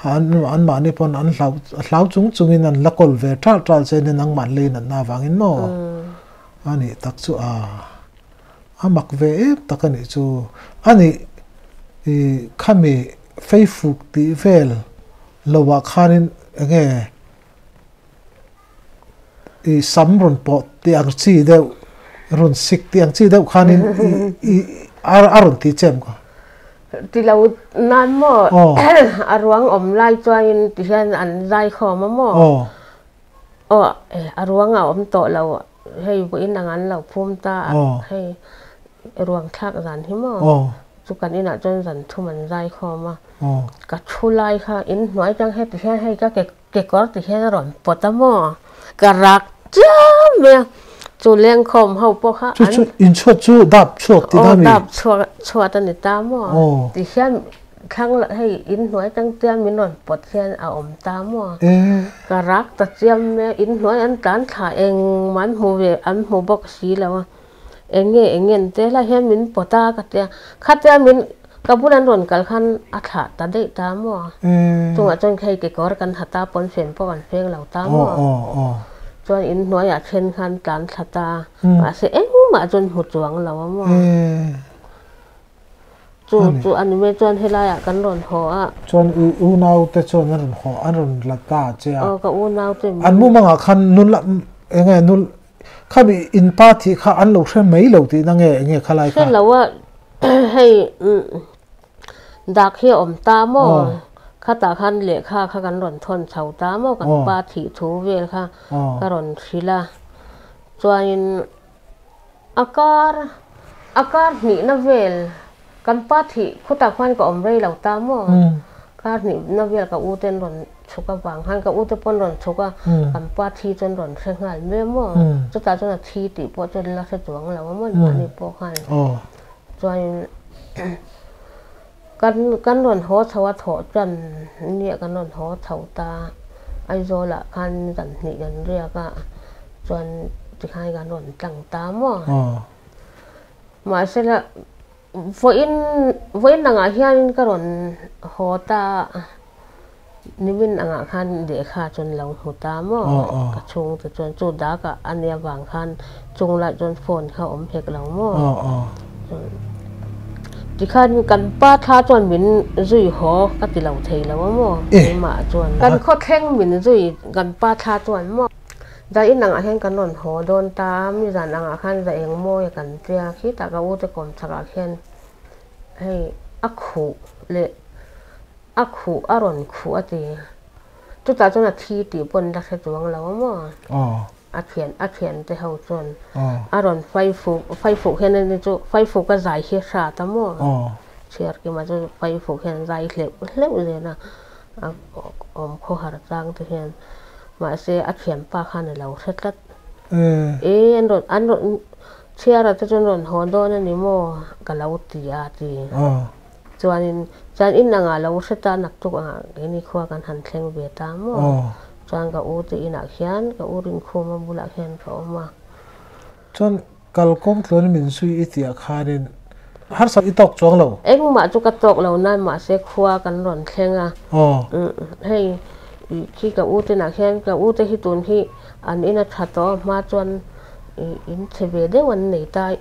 an anmahni pawn an hlau hlau chung chungin an la kawl ve ṭalh ṭalh che nia nangmah an lei natna avangin maw? A nih tak chu a. A mak ve em tak a nih chu. A nih i khami Facebook tih vel loah khanin enge i sam rawn pawh tih ang chi deuh rawn sik tih ang chi deuh khanin i a rawn ti che em ka? Ti lo nan maw a ruang awm lai chuanin ti hian an zai khawm a maw? Aw a ruang a awm tawh lo hei vawiin ang an lo phum ta a hei ruang thlak zan hi maw chu kan inah chuan zan thum an zai khawm a ka thu lai kha in hnuai tang heti hian hei ka ke Kekawr ti hian a rawn pawt a maw? Ka rak chiam mai a, chu lengkhawm ho pawh kha an. Chu chu inchhuat chu dap chhuak ti ta mi? Aw dap chhuak chhuat a ni ta maw? Ti hian thlang lah hei inhnuai tang tia min rawn pawt hian a awm ta maw? Ka rak ta chiam mai a, inhnuai an tlan thla engmah an hmu ve an hmu bawk si lo a. Eng nge eng nge te lah hian min pawt a ka tia, khatia min ka bul an rawn kal khan a thlah ta daih ta maw? Chungah chuan hei kekawr kan ha ta pawn fen pawh kan feng lo ta maw? Chuan in hnuaiah then khan tlan thla ta, mahse engmah chuan hmu chuang lo a maw? Chu chu a ni mai chuan helaiah kan rawn haw a. Chuan u unaute chuan an rawn haw an rawn la ta che a. Aw ka unaute min. An mumangah khan nula eng nge nul Khami in pa thih kha an lo hre mai lo tihna nge enge khalai kha? Hre lo a, hei dak hi a awm ta maw? Khatah khan lehkha kha kan rawn thawn chho ta maw? Kan pa thih thu vel kha ka rawn hrilh a, chuanin a kar a kar hnihna vel kan pa thih khutah khuan ka awm rei lo ta maw? Kar hnihna vel ka u ten rawn Chhuk avang khan ka ute pawn rawn chhuk a, kan pa thi chuan rawn hre nghal mai a maw? Chutah chuan a thi tih pawh chuan la hre chuang lo a maw mahni pawh khan. Chuanin kan kan rawn haw chho a thawh chuan nia kan rawn haw chho ta Aizawlah khan zan hnih kan riak a, chuan tikhan kan rawn tlang ta maw? Mahsela Vawiin vawiin angah hianin ka rawn haw ta a, nimin angah khan lehkha chuan lo hmu ta maw? Ka chhungte chuan chu dakah a nia vang khan chung lai chuan phone kha awm hek lo maw? Tikhan kan pa thla chuan min zui haw ka ti lo thei lo a maw? Keimah chuan kan khawthleng min zui kan pa thla chuan maw? Zan in angah hian kan rawn haw dawn ta a, mi zan angah khan za eng mawi a kan tia, khitah ka ute kawm chakah khian hei a khuh leh a khuh a rawn khuh a ti. Chutah chuan a thi tih pawh an la hre chuang lo a maw? A thian a thiante ho chuan a rawn faifuk faifuk hian ani chu faifuk a zai hi a hrat a maw? Chhiar kima chu faifuk hian zai hleuh hleuh zel a, a awm khawhar chang te hian. Mahse a thianpa khan a lo hre tlat. E an rawn an rawn chhiara te chuan rawn haw dawn a ni maw ka lo ti a ti. Chuanin chuan in angah lo hre ta naktuk angah keini khua kan han thleng ve ta maw. Chuan ka u te inah khian ka u Rinkhuma bulah khian ka awm a. Chuan kalkawng tluan min zui i tih ah khanin harsa i tawk chuang lo. Engmah chu ka tawk lo nan mahse khua kan rawn thleng a. Hei khi ka u te nah khian ka u te hi tun hi an in a tha tawh a hma chuan in chhe ve deuh an nei ta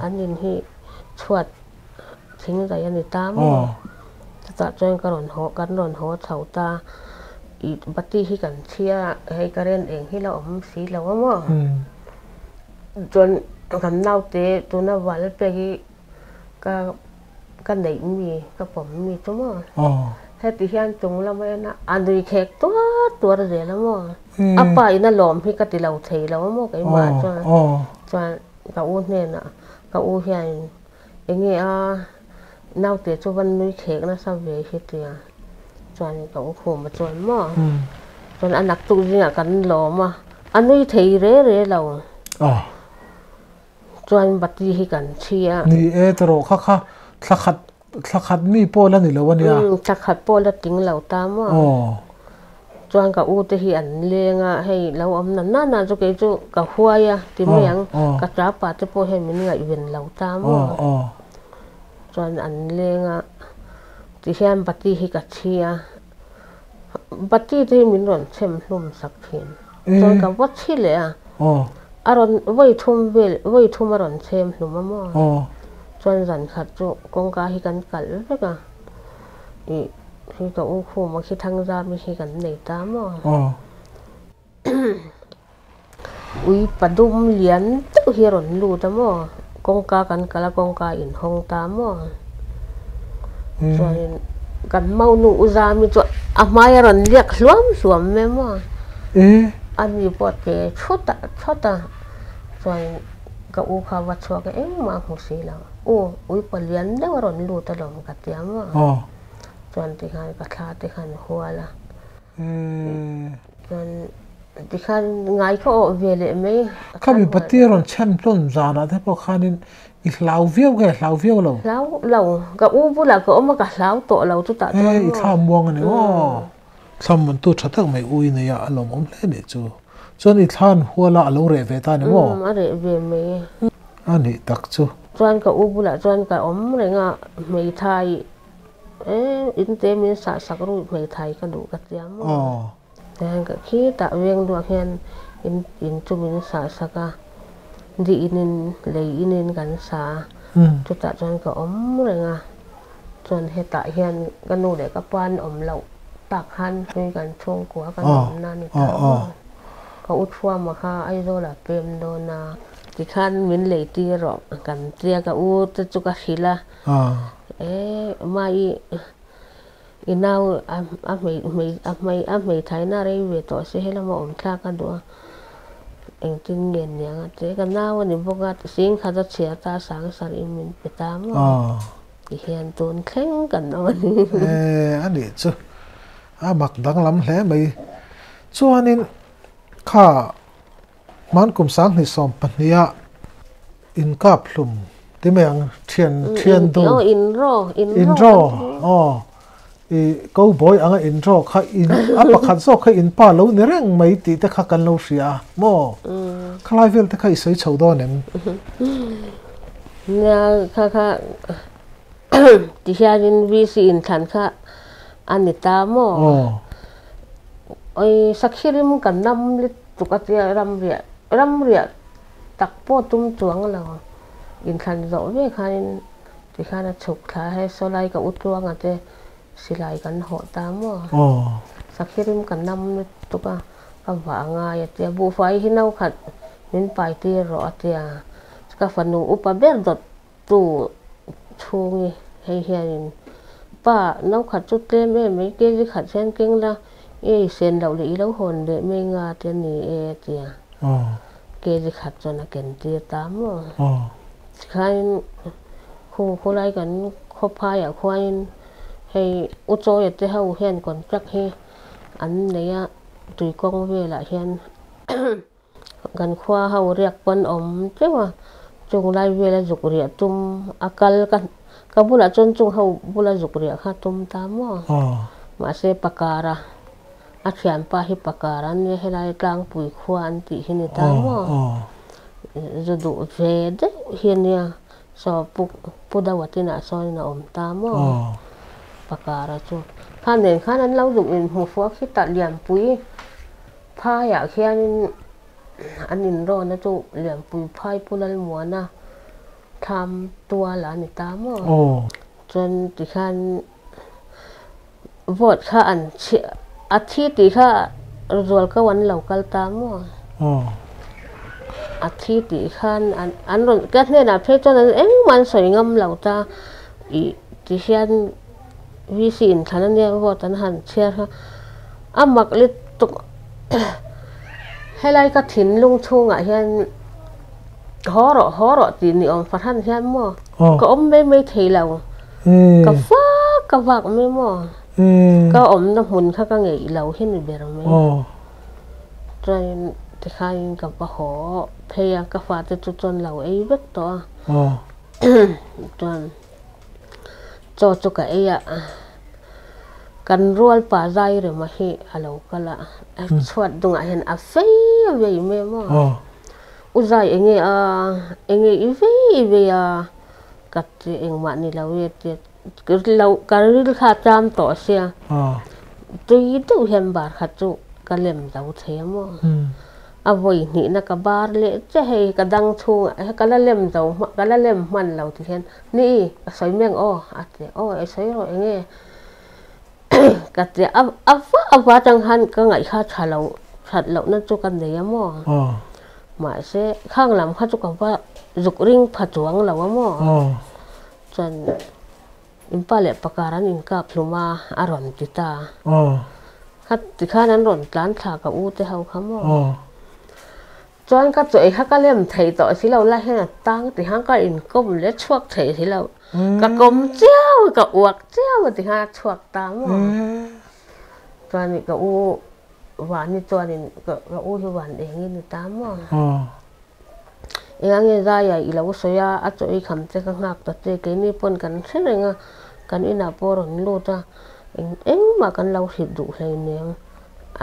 an in hi chhuat thing zai a ni ta maw. Chutah chuan ka rawn haw kan rawn haw chho ta i bati hi kan chhia hei current eng hi la awm si lo a maw. Chuan kan naute tuna val pek hi ka ka neih mi ka pawm mi chu maw heti hian chung lama en a a nui khek tuar tuar zel a maw a pa in a lawm hi ka ti lo thei lo a maw keimah chuan chuan ka u hnenah ka u hian enge a naute chu va nui khek nasa ve hi tia chuan ka u khuma chuan maw chuan a naktuk zingah kan lawm a a nui thei re re lo chuan bati hi kan chhi a. Ni e tawrh kha kha thla khat thla khat mi pawh la ni lo a nia. Thla khat pawh la tling lo ta maw. Chuan ka u te hi an leng a, hei lo awm na na na chu kei chu ka huai a ti mai ang, ka tapa te pawh hian min ngaihven lo ta maw. Chuan an leng a, tihian bati hi ka chhi a, bati te hi min rawn chhem hlum sak thin, chuan ka va chhi leh a, a rawn vawi thum vel vawi thum a rawn chhem hlum a maw, chuan zan khat chu kawngka hi kan kalh vek a, ih. Khi ka u khuma khi thang zar mi khi kan nei ta maw? Ui padum lian deuh hi a rawn lut a maw? Kawngka kan kal a kawngka a inhawng ta maw? Chuanin kan maunu u Zami chu a hmai a rawn liak hluam hluam mai maw. Ani pawh te thut a thawt a, chuanin ka u kha va chhuak a engmah a hmu si lo. U, ui palian deuh a rawn lut alawm ka ti a maw. Chuan tikhan ka thla te khan hual a. Chuan tikhan ngai kha awh ve leh mai. Kha mi pati a rawn chhem hlawn zanah te pawh khanin i hlau viau nge hlau viau lo? Hlau lo. Ka u bulah ka awm a, ka hlau tawh lo chutah chuan maw. I thla muang a ni maw? Thla mantu tha tak mai u i nei a, a lawmawm hle a nih chu. Chuan i thlan huala a lo reh ve ta a ni maw? A reh ve mai. A nih tak chu. Chuan ka u bulah chuan ka awm reng a, hmeithai E, in te min sah sak ruih hmeithai ka duh ka tia maw? Tihian ka khitah veng duah hian in in chu min sah sak a, di inin lei inin kan sa a, chutah chuan ka awm reng a, chuan hetah hian ka nu leh ka pa an awm loh tak khan hlui kan chhungkua kan awmna a ni ta maw? Ka u Thuama kha Aizawlah pem dawn a, tikhan min lei tir rawh kan tia ka u te chu ka hrilh a. E mai i nau a hmei hmei a hmei a hmeithaina rei ve tawh se helama awm thlak a duh a engtin nge niang a ti ka nau a ni bawk a sing khat a chhiar ta sang sarh in min pe ta maw ti hian tun thleng kan awm a ni. E a nih chu a mak danglam hle mai chuanin kha Hmankum 2020 ah inkap hlum ti mai ang thian thian dun. Aw inraw inraw inraw aw i cowboy anga inraw kha in a pakhat zawk kha in pa lo ni reng mai tih te kha kan lo hria a maw khalai vel te kha i sawi chho dawn em? Nia kha kha ti hianin VC inthlan kha a ni ta maw? Oi sakhirim kan nam lit Tuk a tia ramriah ramriah tak pawh tum chuang lo inthlan zawh ve khanin tikhan a chhuk thla a he sawlai ka u tluanga te silai kan hawh ta maw sakhirim ka nam lutuk a ka vah ngai a tia buhfai hi no khat min pai tir rawh a tia ka fanu upa ber dawt tu chhungi hei hianin pa no khat chu tlem em mai kg khat hian keng la i ei sen loh leh i lo hawn leh mai nga te a ni e a ti a kg khat chuan a ken tir ta maw tikhain khu khulai kan khawphaiah khuanin hei u Chawia te ho hian contract hi an nei a tuikawng velah hian. Kan khua ho riak pawn awm teuh a, chung lai vela zuk riah tum a kal ka ka bulah chuan chung ho bula zuk riah kha tum ta maw? Mahse pakara a thianpa hi pakara an nia helai tlangpui khua an tih hi ni ta maw? Zu duh ve deuh hi a nia saw pu pu Dawa tinah sawn a awm ta maw? Pakara chu khan nen khan an lo zuk inhmu fuh a khitah lianpui. Phaiah khianin an inrawna chu Lianpui Phai Pu Lalmuana thlam tual a ni ta maw? Chuan tikhian vote kha an chhiah a thi tih kha Zualko an lo kal ta maw? A thi tih khan an rawn ka hnenah phei chuan an engmah an sawi ngam lo ta ih tihian VC inthlan a nia vote an han chhiar kha a mak lutuk helai ka thinlung chhungah hian haw rawh haw rawh tih ni awm fahran hian maw ka awm mai mai thei lo ka vak ka vak mai maw ka awmna hmun kha ka ngeih lo hi ni ber mai chuanin tikhain ka va haw phei a ka fate chu chuan lo ei vek tawh a chuan. Chaw chu ka ei a, kan rual pa zai rema hi a lo kal a, a chhuat dungah hian a fei a vei mai maw? U zai enge a, enge i vei i vei a, ka ti engmah ni lo e tia ka ril kha a cham tawh sia, tui deuh hian bar khat chu ka lem zo thei a maw? A vawi hnihna ka bar leh che hei ka dang chhungah he ka la lem zo hma ka la lem hman lo ti hian ni ka sawi meng aw a ti aw i sawi rawh eng nge ka ti a a va a va atang khan ka ngaihkha tha lo that lohna chu ka nei a maw mahse khang lam kha chu ka va zuk ring pha chuang lo a maw chuan. In pa leh pakar an inkap hlum a, a rawn ti ta. Kha tikhan an rawn tlan thla ka u te ho kha maw? Chuan ka chaw ei kha ka lem thei tawh si lo lai hian a tang ti khan ka inkawm leh chhuak thei si lo. Ka kawm chiau a, ka uak chiau a ti khan a chhuak ta maw? Chuan ka u Vani chuanin ka u hi Van engin ni ta maw? Eng ange Zaia i lo sawi a, a chaw ei kham che ka nghak ta che, keini pawn kan hre reng a, kan inah pawh a rawn lut a, eng engmah kan lo hrilh duh hleinem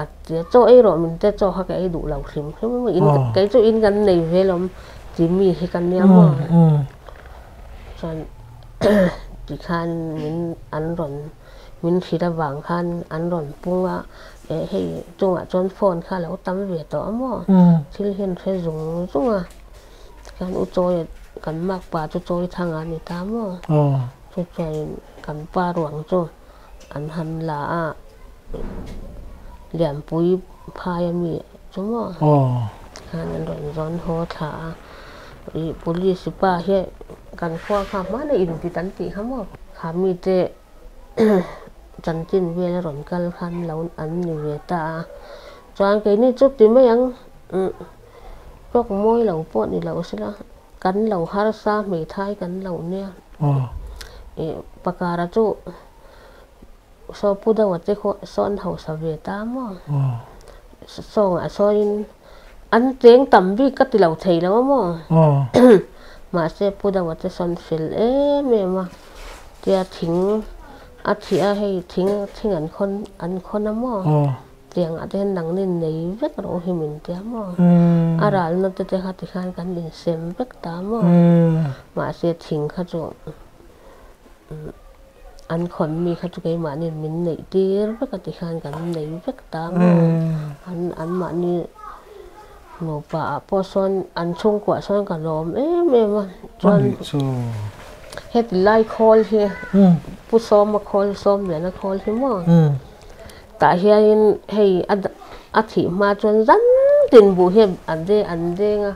a ti a, chaw ei rawh min te chaw kha ka ei duh lo hrim hrim a, in kei chu in kan nei ve lawm ti mi hi ka nia maw? Chuan tikhan min an rawn min hrilh avang khan an rawn pung a, eh hei chungah chuan phone kha a lo tam ve tawh a maw? Thil hian hre zung zung a, tikhan u Chawia kan makpa chu Chawi Thanga a ni ta maw? Chu chuanin kan pa ruang chu an han la a, Lianpui phai a mi chu maw? Tikhan an rawn zawn haw thla a, ih police pa hi kan khua kha hmana invit an tih kha maw? Kha mite chanchin vel a rawn kal khan lo an ni ve ta a, chuan keini chu ti mai ang tawk mawi lo pawh ni lo sela kan lo harsa hmeithai kan lo nia ih pakara chu saw pu deuha te khaw sawn hausa ve ta maw sawngah sawiin an cheng tam bik ka ti lo thei lo a maw mahse pu deuha te sawn fel em em a. Tia thing a thih a hei thing thing an khawn an khawn a maw tiangah te hian nangni nei vek rawh u hi min tia maw a ralna te te kha tikhan kan insem vek ta maw mahse thing kha chu an khawn mi kha chu keimahni min neih tir vek a tikhan kan nei vek ta maw an anmahni nupa ah pawh sawn an chhungkuah sawn ka lawm em em a chuan heti lai khawl hi pu sawma khawl sawm liana khawl hi maw tah hianin hei a a thih hma chuan zan tin buh hi an deng an deng a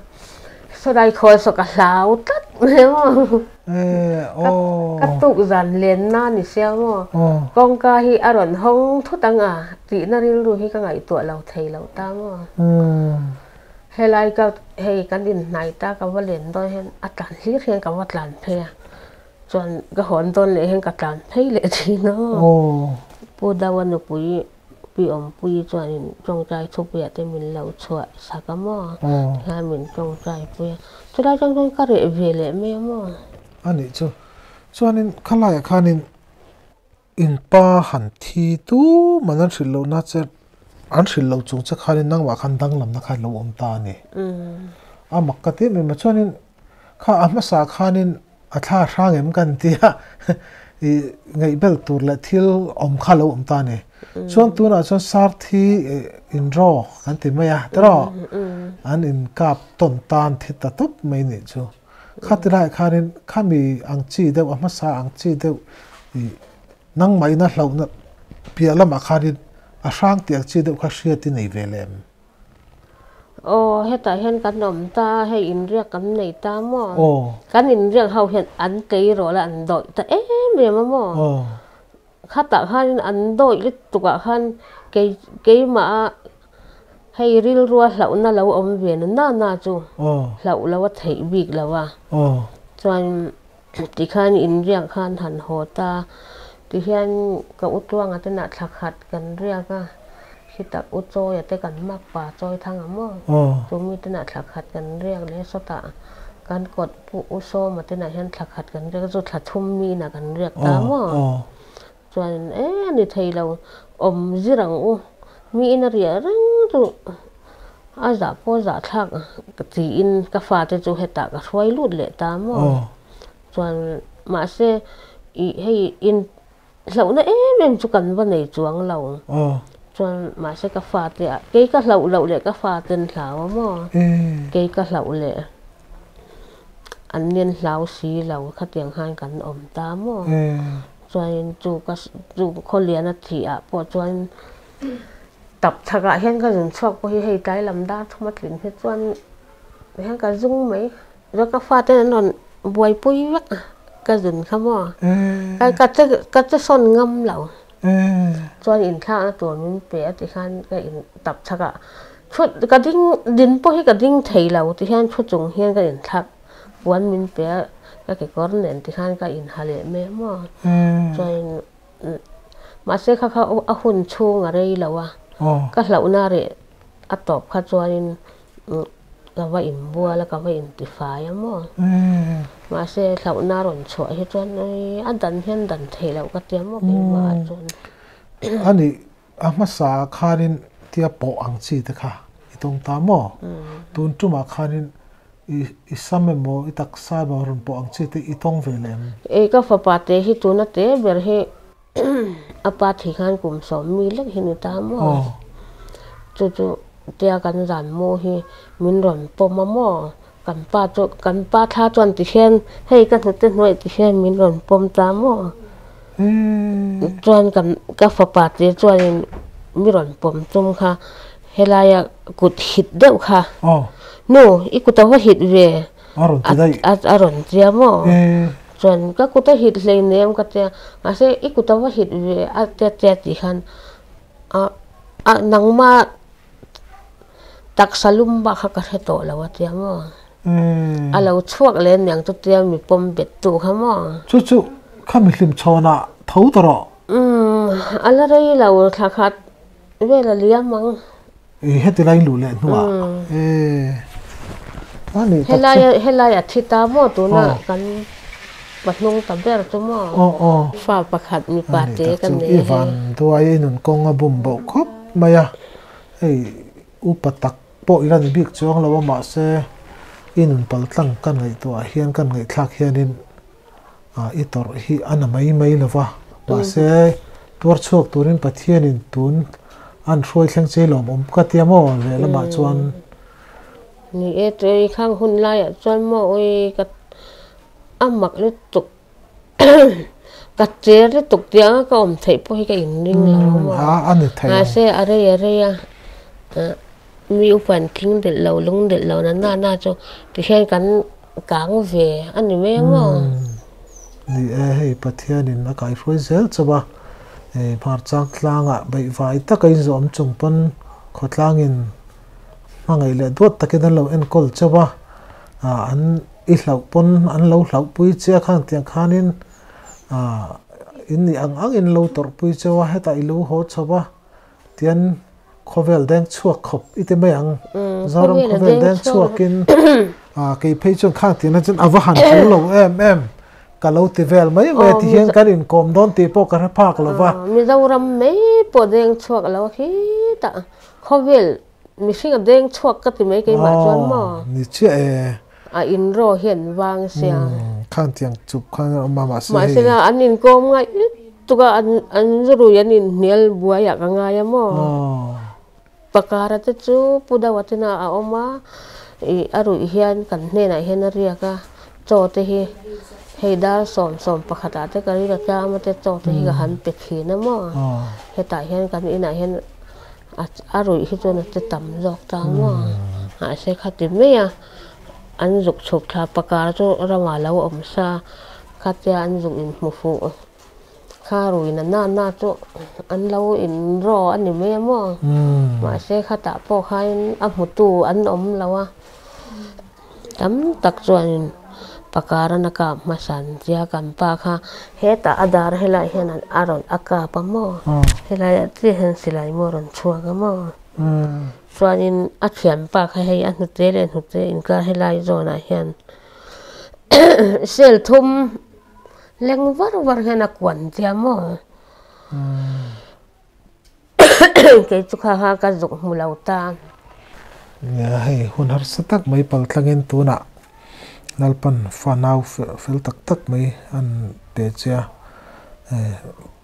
sawlai khawl saw ka hlau tlat mai maw ka tuk zan lenna ni sia maw kawngka hi a rawn hawng thut ang a tihna rilru hi ka ngaihtuah lo thei lo ta maw. Helai ka hei kan inhnai ta ka va len dawn hian a tlan hlir hian ka va tlan phei a, chuan ka hawn dawn leh hian ka tlan phei leh thin a aw. Pu Dawa nupui Pi Awmpuii chuanin tawngtai thupuiah te min lo chhuah sak a maw, tikhan min tawngtai pui a, chulai atang chuan ka reh ve leh mai a maw. A nih chu, chuanin khalaiah khanin In pa han thi tu man an hrilh lohna che an hrilh loh chung che khanin nangmah khan danglamna kha lo awm ta a ni. A mak ka ti em em a, chuanin kha a hmasa khanin a thla hrang em kan tia i ngaihbel tur leh thil awm kha lo awm ta a ni. Chuan tunah chuan sar thi inraw kan ti mai a tiraw an inkap tawn tan thi ta tawp mai nih chu. Khati laiah khanin khami ang chi deuh a hmasa ang chi deuh ih nangmahina hlauhna piah lamah khanin a hrang tih ang chi deuh kha hriat i nei ve lem? Aw, hetah hian kan awm ta a, hei inriak kan nei ta maw? Kan inriak ho hian an tleirawl a an dawih ta em em a maw? Khatah khanin an dawih lutukah khan kei keimah a hei rilrua hlauhna lo awm ve na na na chu hlauh lo a theih bik lo a. Chuan tikhan inriak khan han haw ta tihian ka u Tluanga te nah thla khat kan riak a, khitak u Chawia te kan makpa Chawi Thanga maw chumi te nah thla khat kan riak leh sawtah kan kawt Pu U Sawma te nah hian thla khat kan riak a, chu thla thum mi inah kan riak ta maw? Chuan e a ni thei lo, awm zir ang u, mi ina riah reng chu a zah pawh zah thlak tiin ka fate chu hetah ka hruai lut leh ta maw? Chuan mahse ih hei in Hlauhna em em chu kan va nei chuang lo. Chuan mahse ka fate ah kei ka hlauh loh leh ka faten hlau a maw? Kei ka hlauh leh an nen hlau si lo khatiang khan kan awm ta maw? Chuanin chu ka chu khawlian a thih ah pawh chuan tap chhak ah hian ka zun chhuak pawh hi hei tlai lam dar thum a tlin hi chuan hian ka zung mai. Chuan ka faten an rawn buaipui vek a. ka zun kha maw ka ka che ka che sawn ngam lo chuan inthlakna tur min pe a ti khan ka in tap chhak a thut ka ding din pawh hi ka ding thei lo ti hian thu chung hian ka inthlak puan min pe a ka kekawr nen ti khan ka inha leh mai a maw chuan Mahse kha kha a hun chhung a rei lo a, ka hlauhna reh a tawp kha chuanin ka va inbual a, ka va intifai a maw. Mahse hlauhna rawn chhuah hi chuan a dan hian dan theih loh ka tia maw keimah ah chuan. A nih, a hmasa ah khanin tia pawh ang chi te kha i tawng ta maw? Tun tumah khanin I i sam emaw i taksa emaw rawn pawh ang chi te i tawng ve lem? Ei ka fapa te hi tuna te ber hi a pa thi khan kum sawm mi lek hi ni ta maw? Chu chu tia kan zan mu hi min rawn pawm a maw? Kan pa chu kan pa thla chuan ti hian hei ka hnute hnuaih ti hian min rawn pawm ta maw? Chuan kan ka fapa te chuanin mi rawn pawm tum kha Helaia kut hit deuh kha. Nu, i kut a va hit ve. A rawn ti daih. A rawn tia maw? Chuan ka kut a hit hleinem ka tia. Mahse i kut a va hit ve a tia tia tih khan a nangma taksa lum bak kha ka hre tawh lo a tia maw? A lo chhuak leh aniang chu tia mi pawm bet tu kha maw? Chu chu kha mihlim chhawnah tho ta rawh. Umm, a la rei lo thla khat. Vel a liam ang. I heti lai luh leh hnuah e a nih tak chu. Helai a thi ta maw tuna kan pahnung ta ber chu maw. Fa pakhat mipa te ka nei a hei. I van duai i nun kawng a bum boh khawp mai a, hei upa tak pawh i la ni bik chuang lo a mahse i nun paltlang kan ngaihtuah hian kan ngaihthlak hianin I tawrh hi a na mai mai lo va, mahse tuar chhuak turin Pathianin tun an hruai thleng che lawmawm ka tia maw lehlamah chuan. Ni e, tui khang hun laiah chuan maw ui ka a mak lutuk ka cher lutuk tih anga ka awm theih pawh hi ka inring lo a maw. A ni thei ang. Mahse a rei a rei a, mi upa an tling delh lo lung delh lo na na na chu tihian kan Kang ve a ni mai ang aw. Ni e, hei Pathianin a kaihruai zel chauh a, hmarchang tlangah baihvai taka inzawm chung pawn khawtlangin hmangaih leh duat takin an lo enkawl chauh a, an i hlauh pawn an lo hlauhpui che a khang tiang khanin in nih ang angin lo tawrhpui chauh a, hetah i lo haw chho a. Tian khawvel deng chhuak khawp i ti mai ang. Zoram khawvel deng chhuakin kei phei chuan khang tihna chuan a va han tul lo em em ka lo ti vel mai mai a ti hian kan inkawm dawn tih pawh ka hre phak lo va. Mizoram mai pawh deng chhuak lo a khi tah khawvel mihring a deng chhuak ka ti mai keimah chuan maw. Ni chiah e. A inraw hian vang sia. Khan tiang chup khan a awm a mahse hei. Mahse la an inkawm ngaih lutuk a an an zurui an inhnial buai ah ka ngai a maw. Pakara te chu Pu Deuha te na a awm a ih a ruih hian kan hnenah hian a riak a chaw te hi hei dar sawm sawm pakhat ah te ka ri ka tlam a te chaw te hi ka han pe thin a maw. Hetah hian kan inah hian a ruih hi chuan a che tam zawk ta maw. Mahse khati mai a. An zuk chhuk thla pakar chu ramah lo awm sa khatia an zuk inhmu fuh kha ruina na na chu an lo inraw a ni mai a maw mahse khatah pawh khain a hmutu an awm lo a tam tak chuanin pakar an a kap hmasa an tia kan pa kha hetah a dar helaiah hian a rawn a kap a maw helaiah chiah hian silai maw a rawn chhuak a maw. Chuanin a thianpa kha hei a hnute leh hnute inkar helai zawnah hian cell thum leng var var hian a kuan tia maw kei chu kha kha ka zuk hmu lo ta. Nia hei hun harsa tak mai pal tlangin tunah Lalpan fa nau fel tak tak mai an pe che a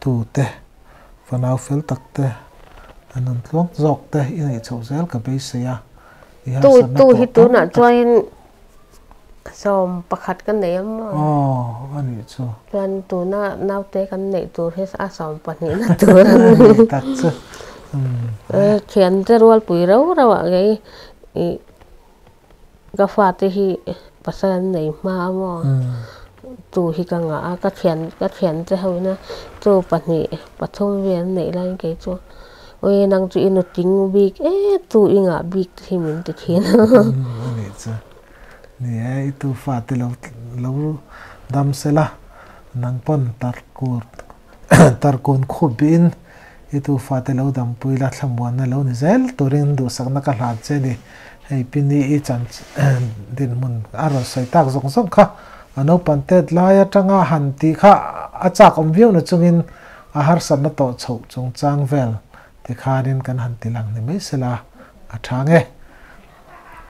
tute Fanau fel tak te, an rawn tluang zawk te i neih chhoh zel ka beisei a, i harsatna Tu hi tunah chuanin sawm pakhat ka nei a maw? Aw, a nih chu. Chuan tuna naute kan neih tur hi a sawm pahnihna tur a ni. A nih tak chu. Thiante rualpui rau rau ah kei i ka fate hi pasal an nei hma a maw? Tu hi ka ngah a, ka thian ka thian te ho ina tu pahnih pathum vel an neih laiin kei chu awi nang chu i nutling bik e tu i ngah bik te hi min ti thin a. A nih chu. Ni e, i tu fate lo lo dam sela nang pawn tarkur tarkun khup bihin i tu fate lo dampui la thlamuanna lo ni zel turin duhsakna ka hlan che ni. Hei Pini i chan dinhmun a rawn sawi tak zawng zawng kha a naupang tet lai atanga han tih kha a chak awm viau na chungin a harsatna tawh chhoh chungchang vel tikhanin kan han ti lang ni mai sela a tha nge.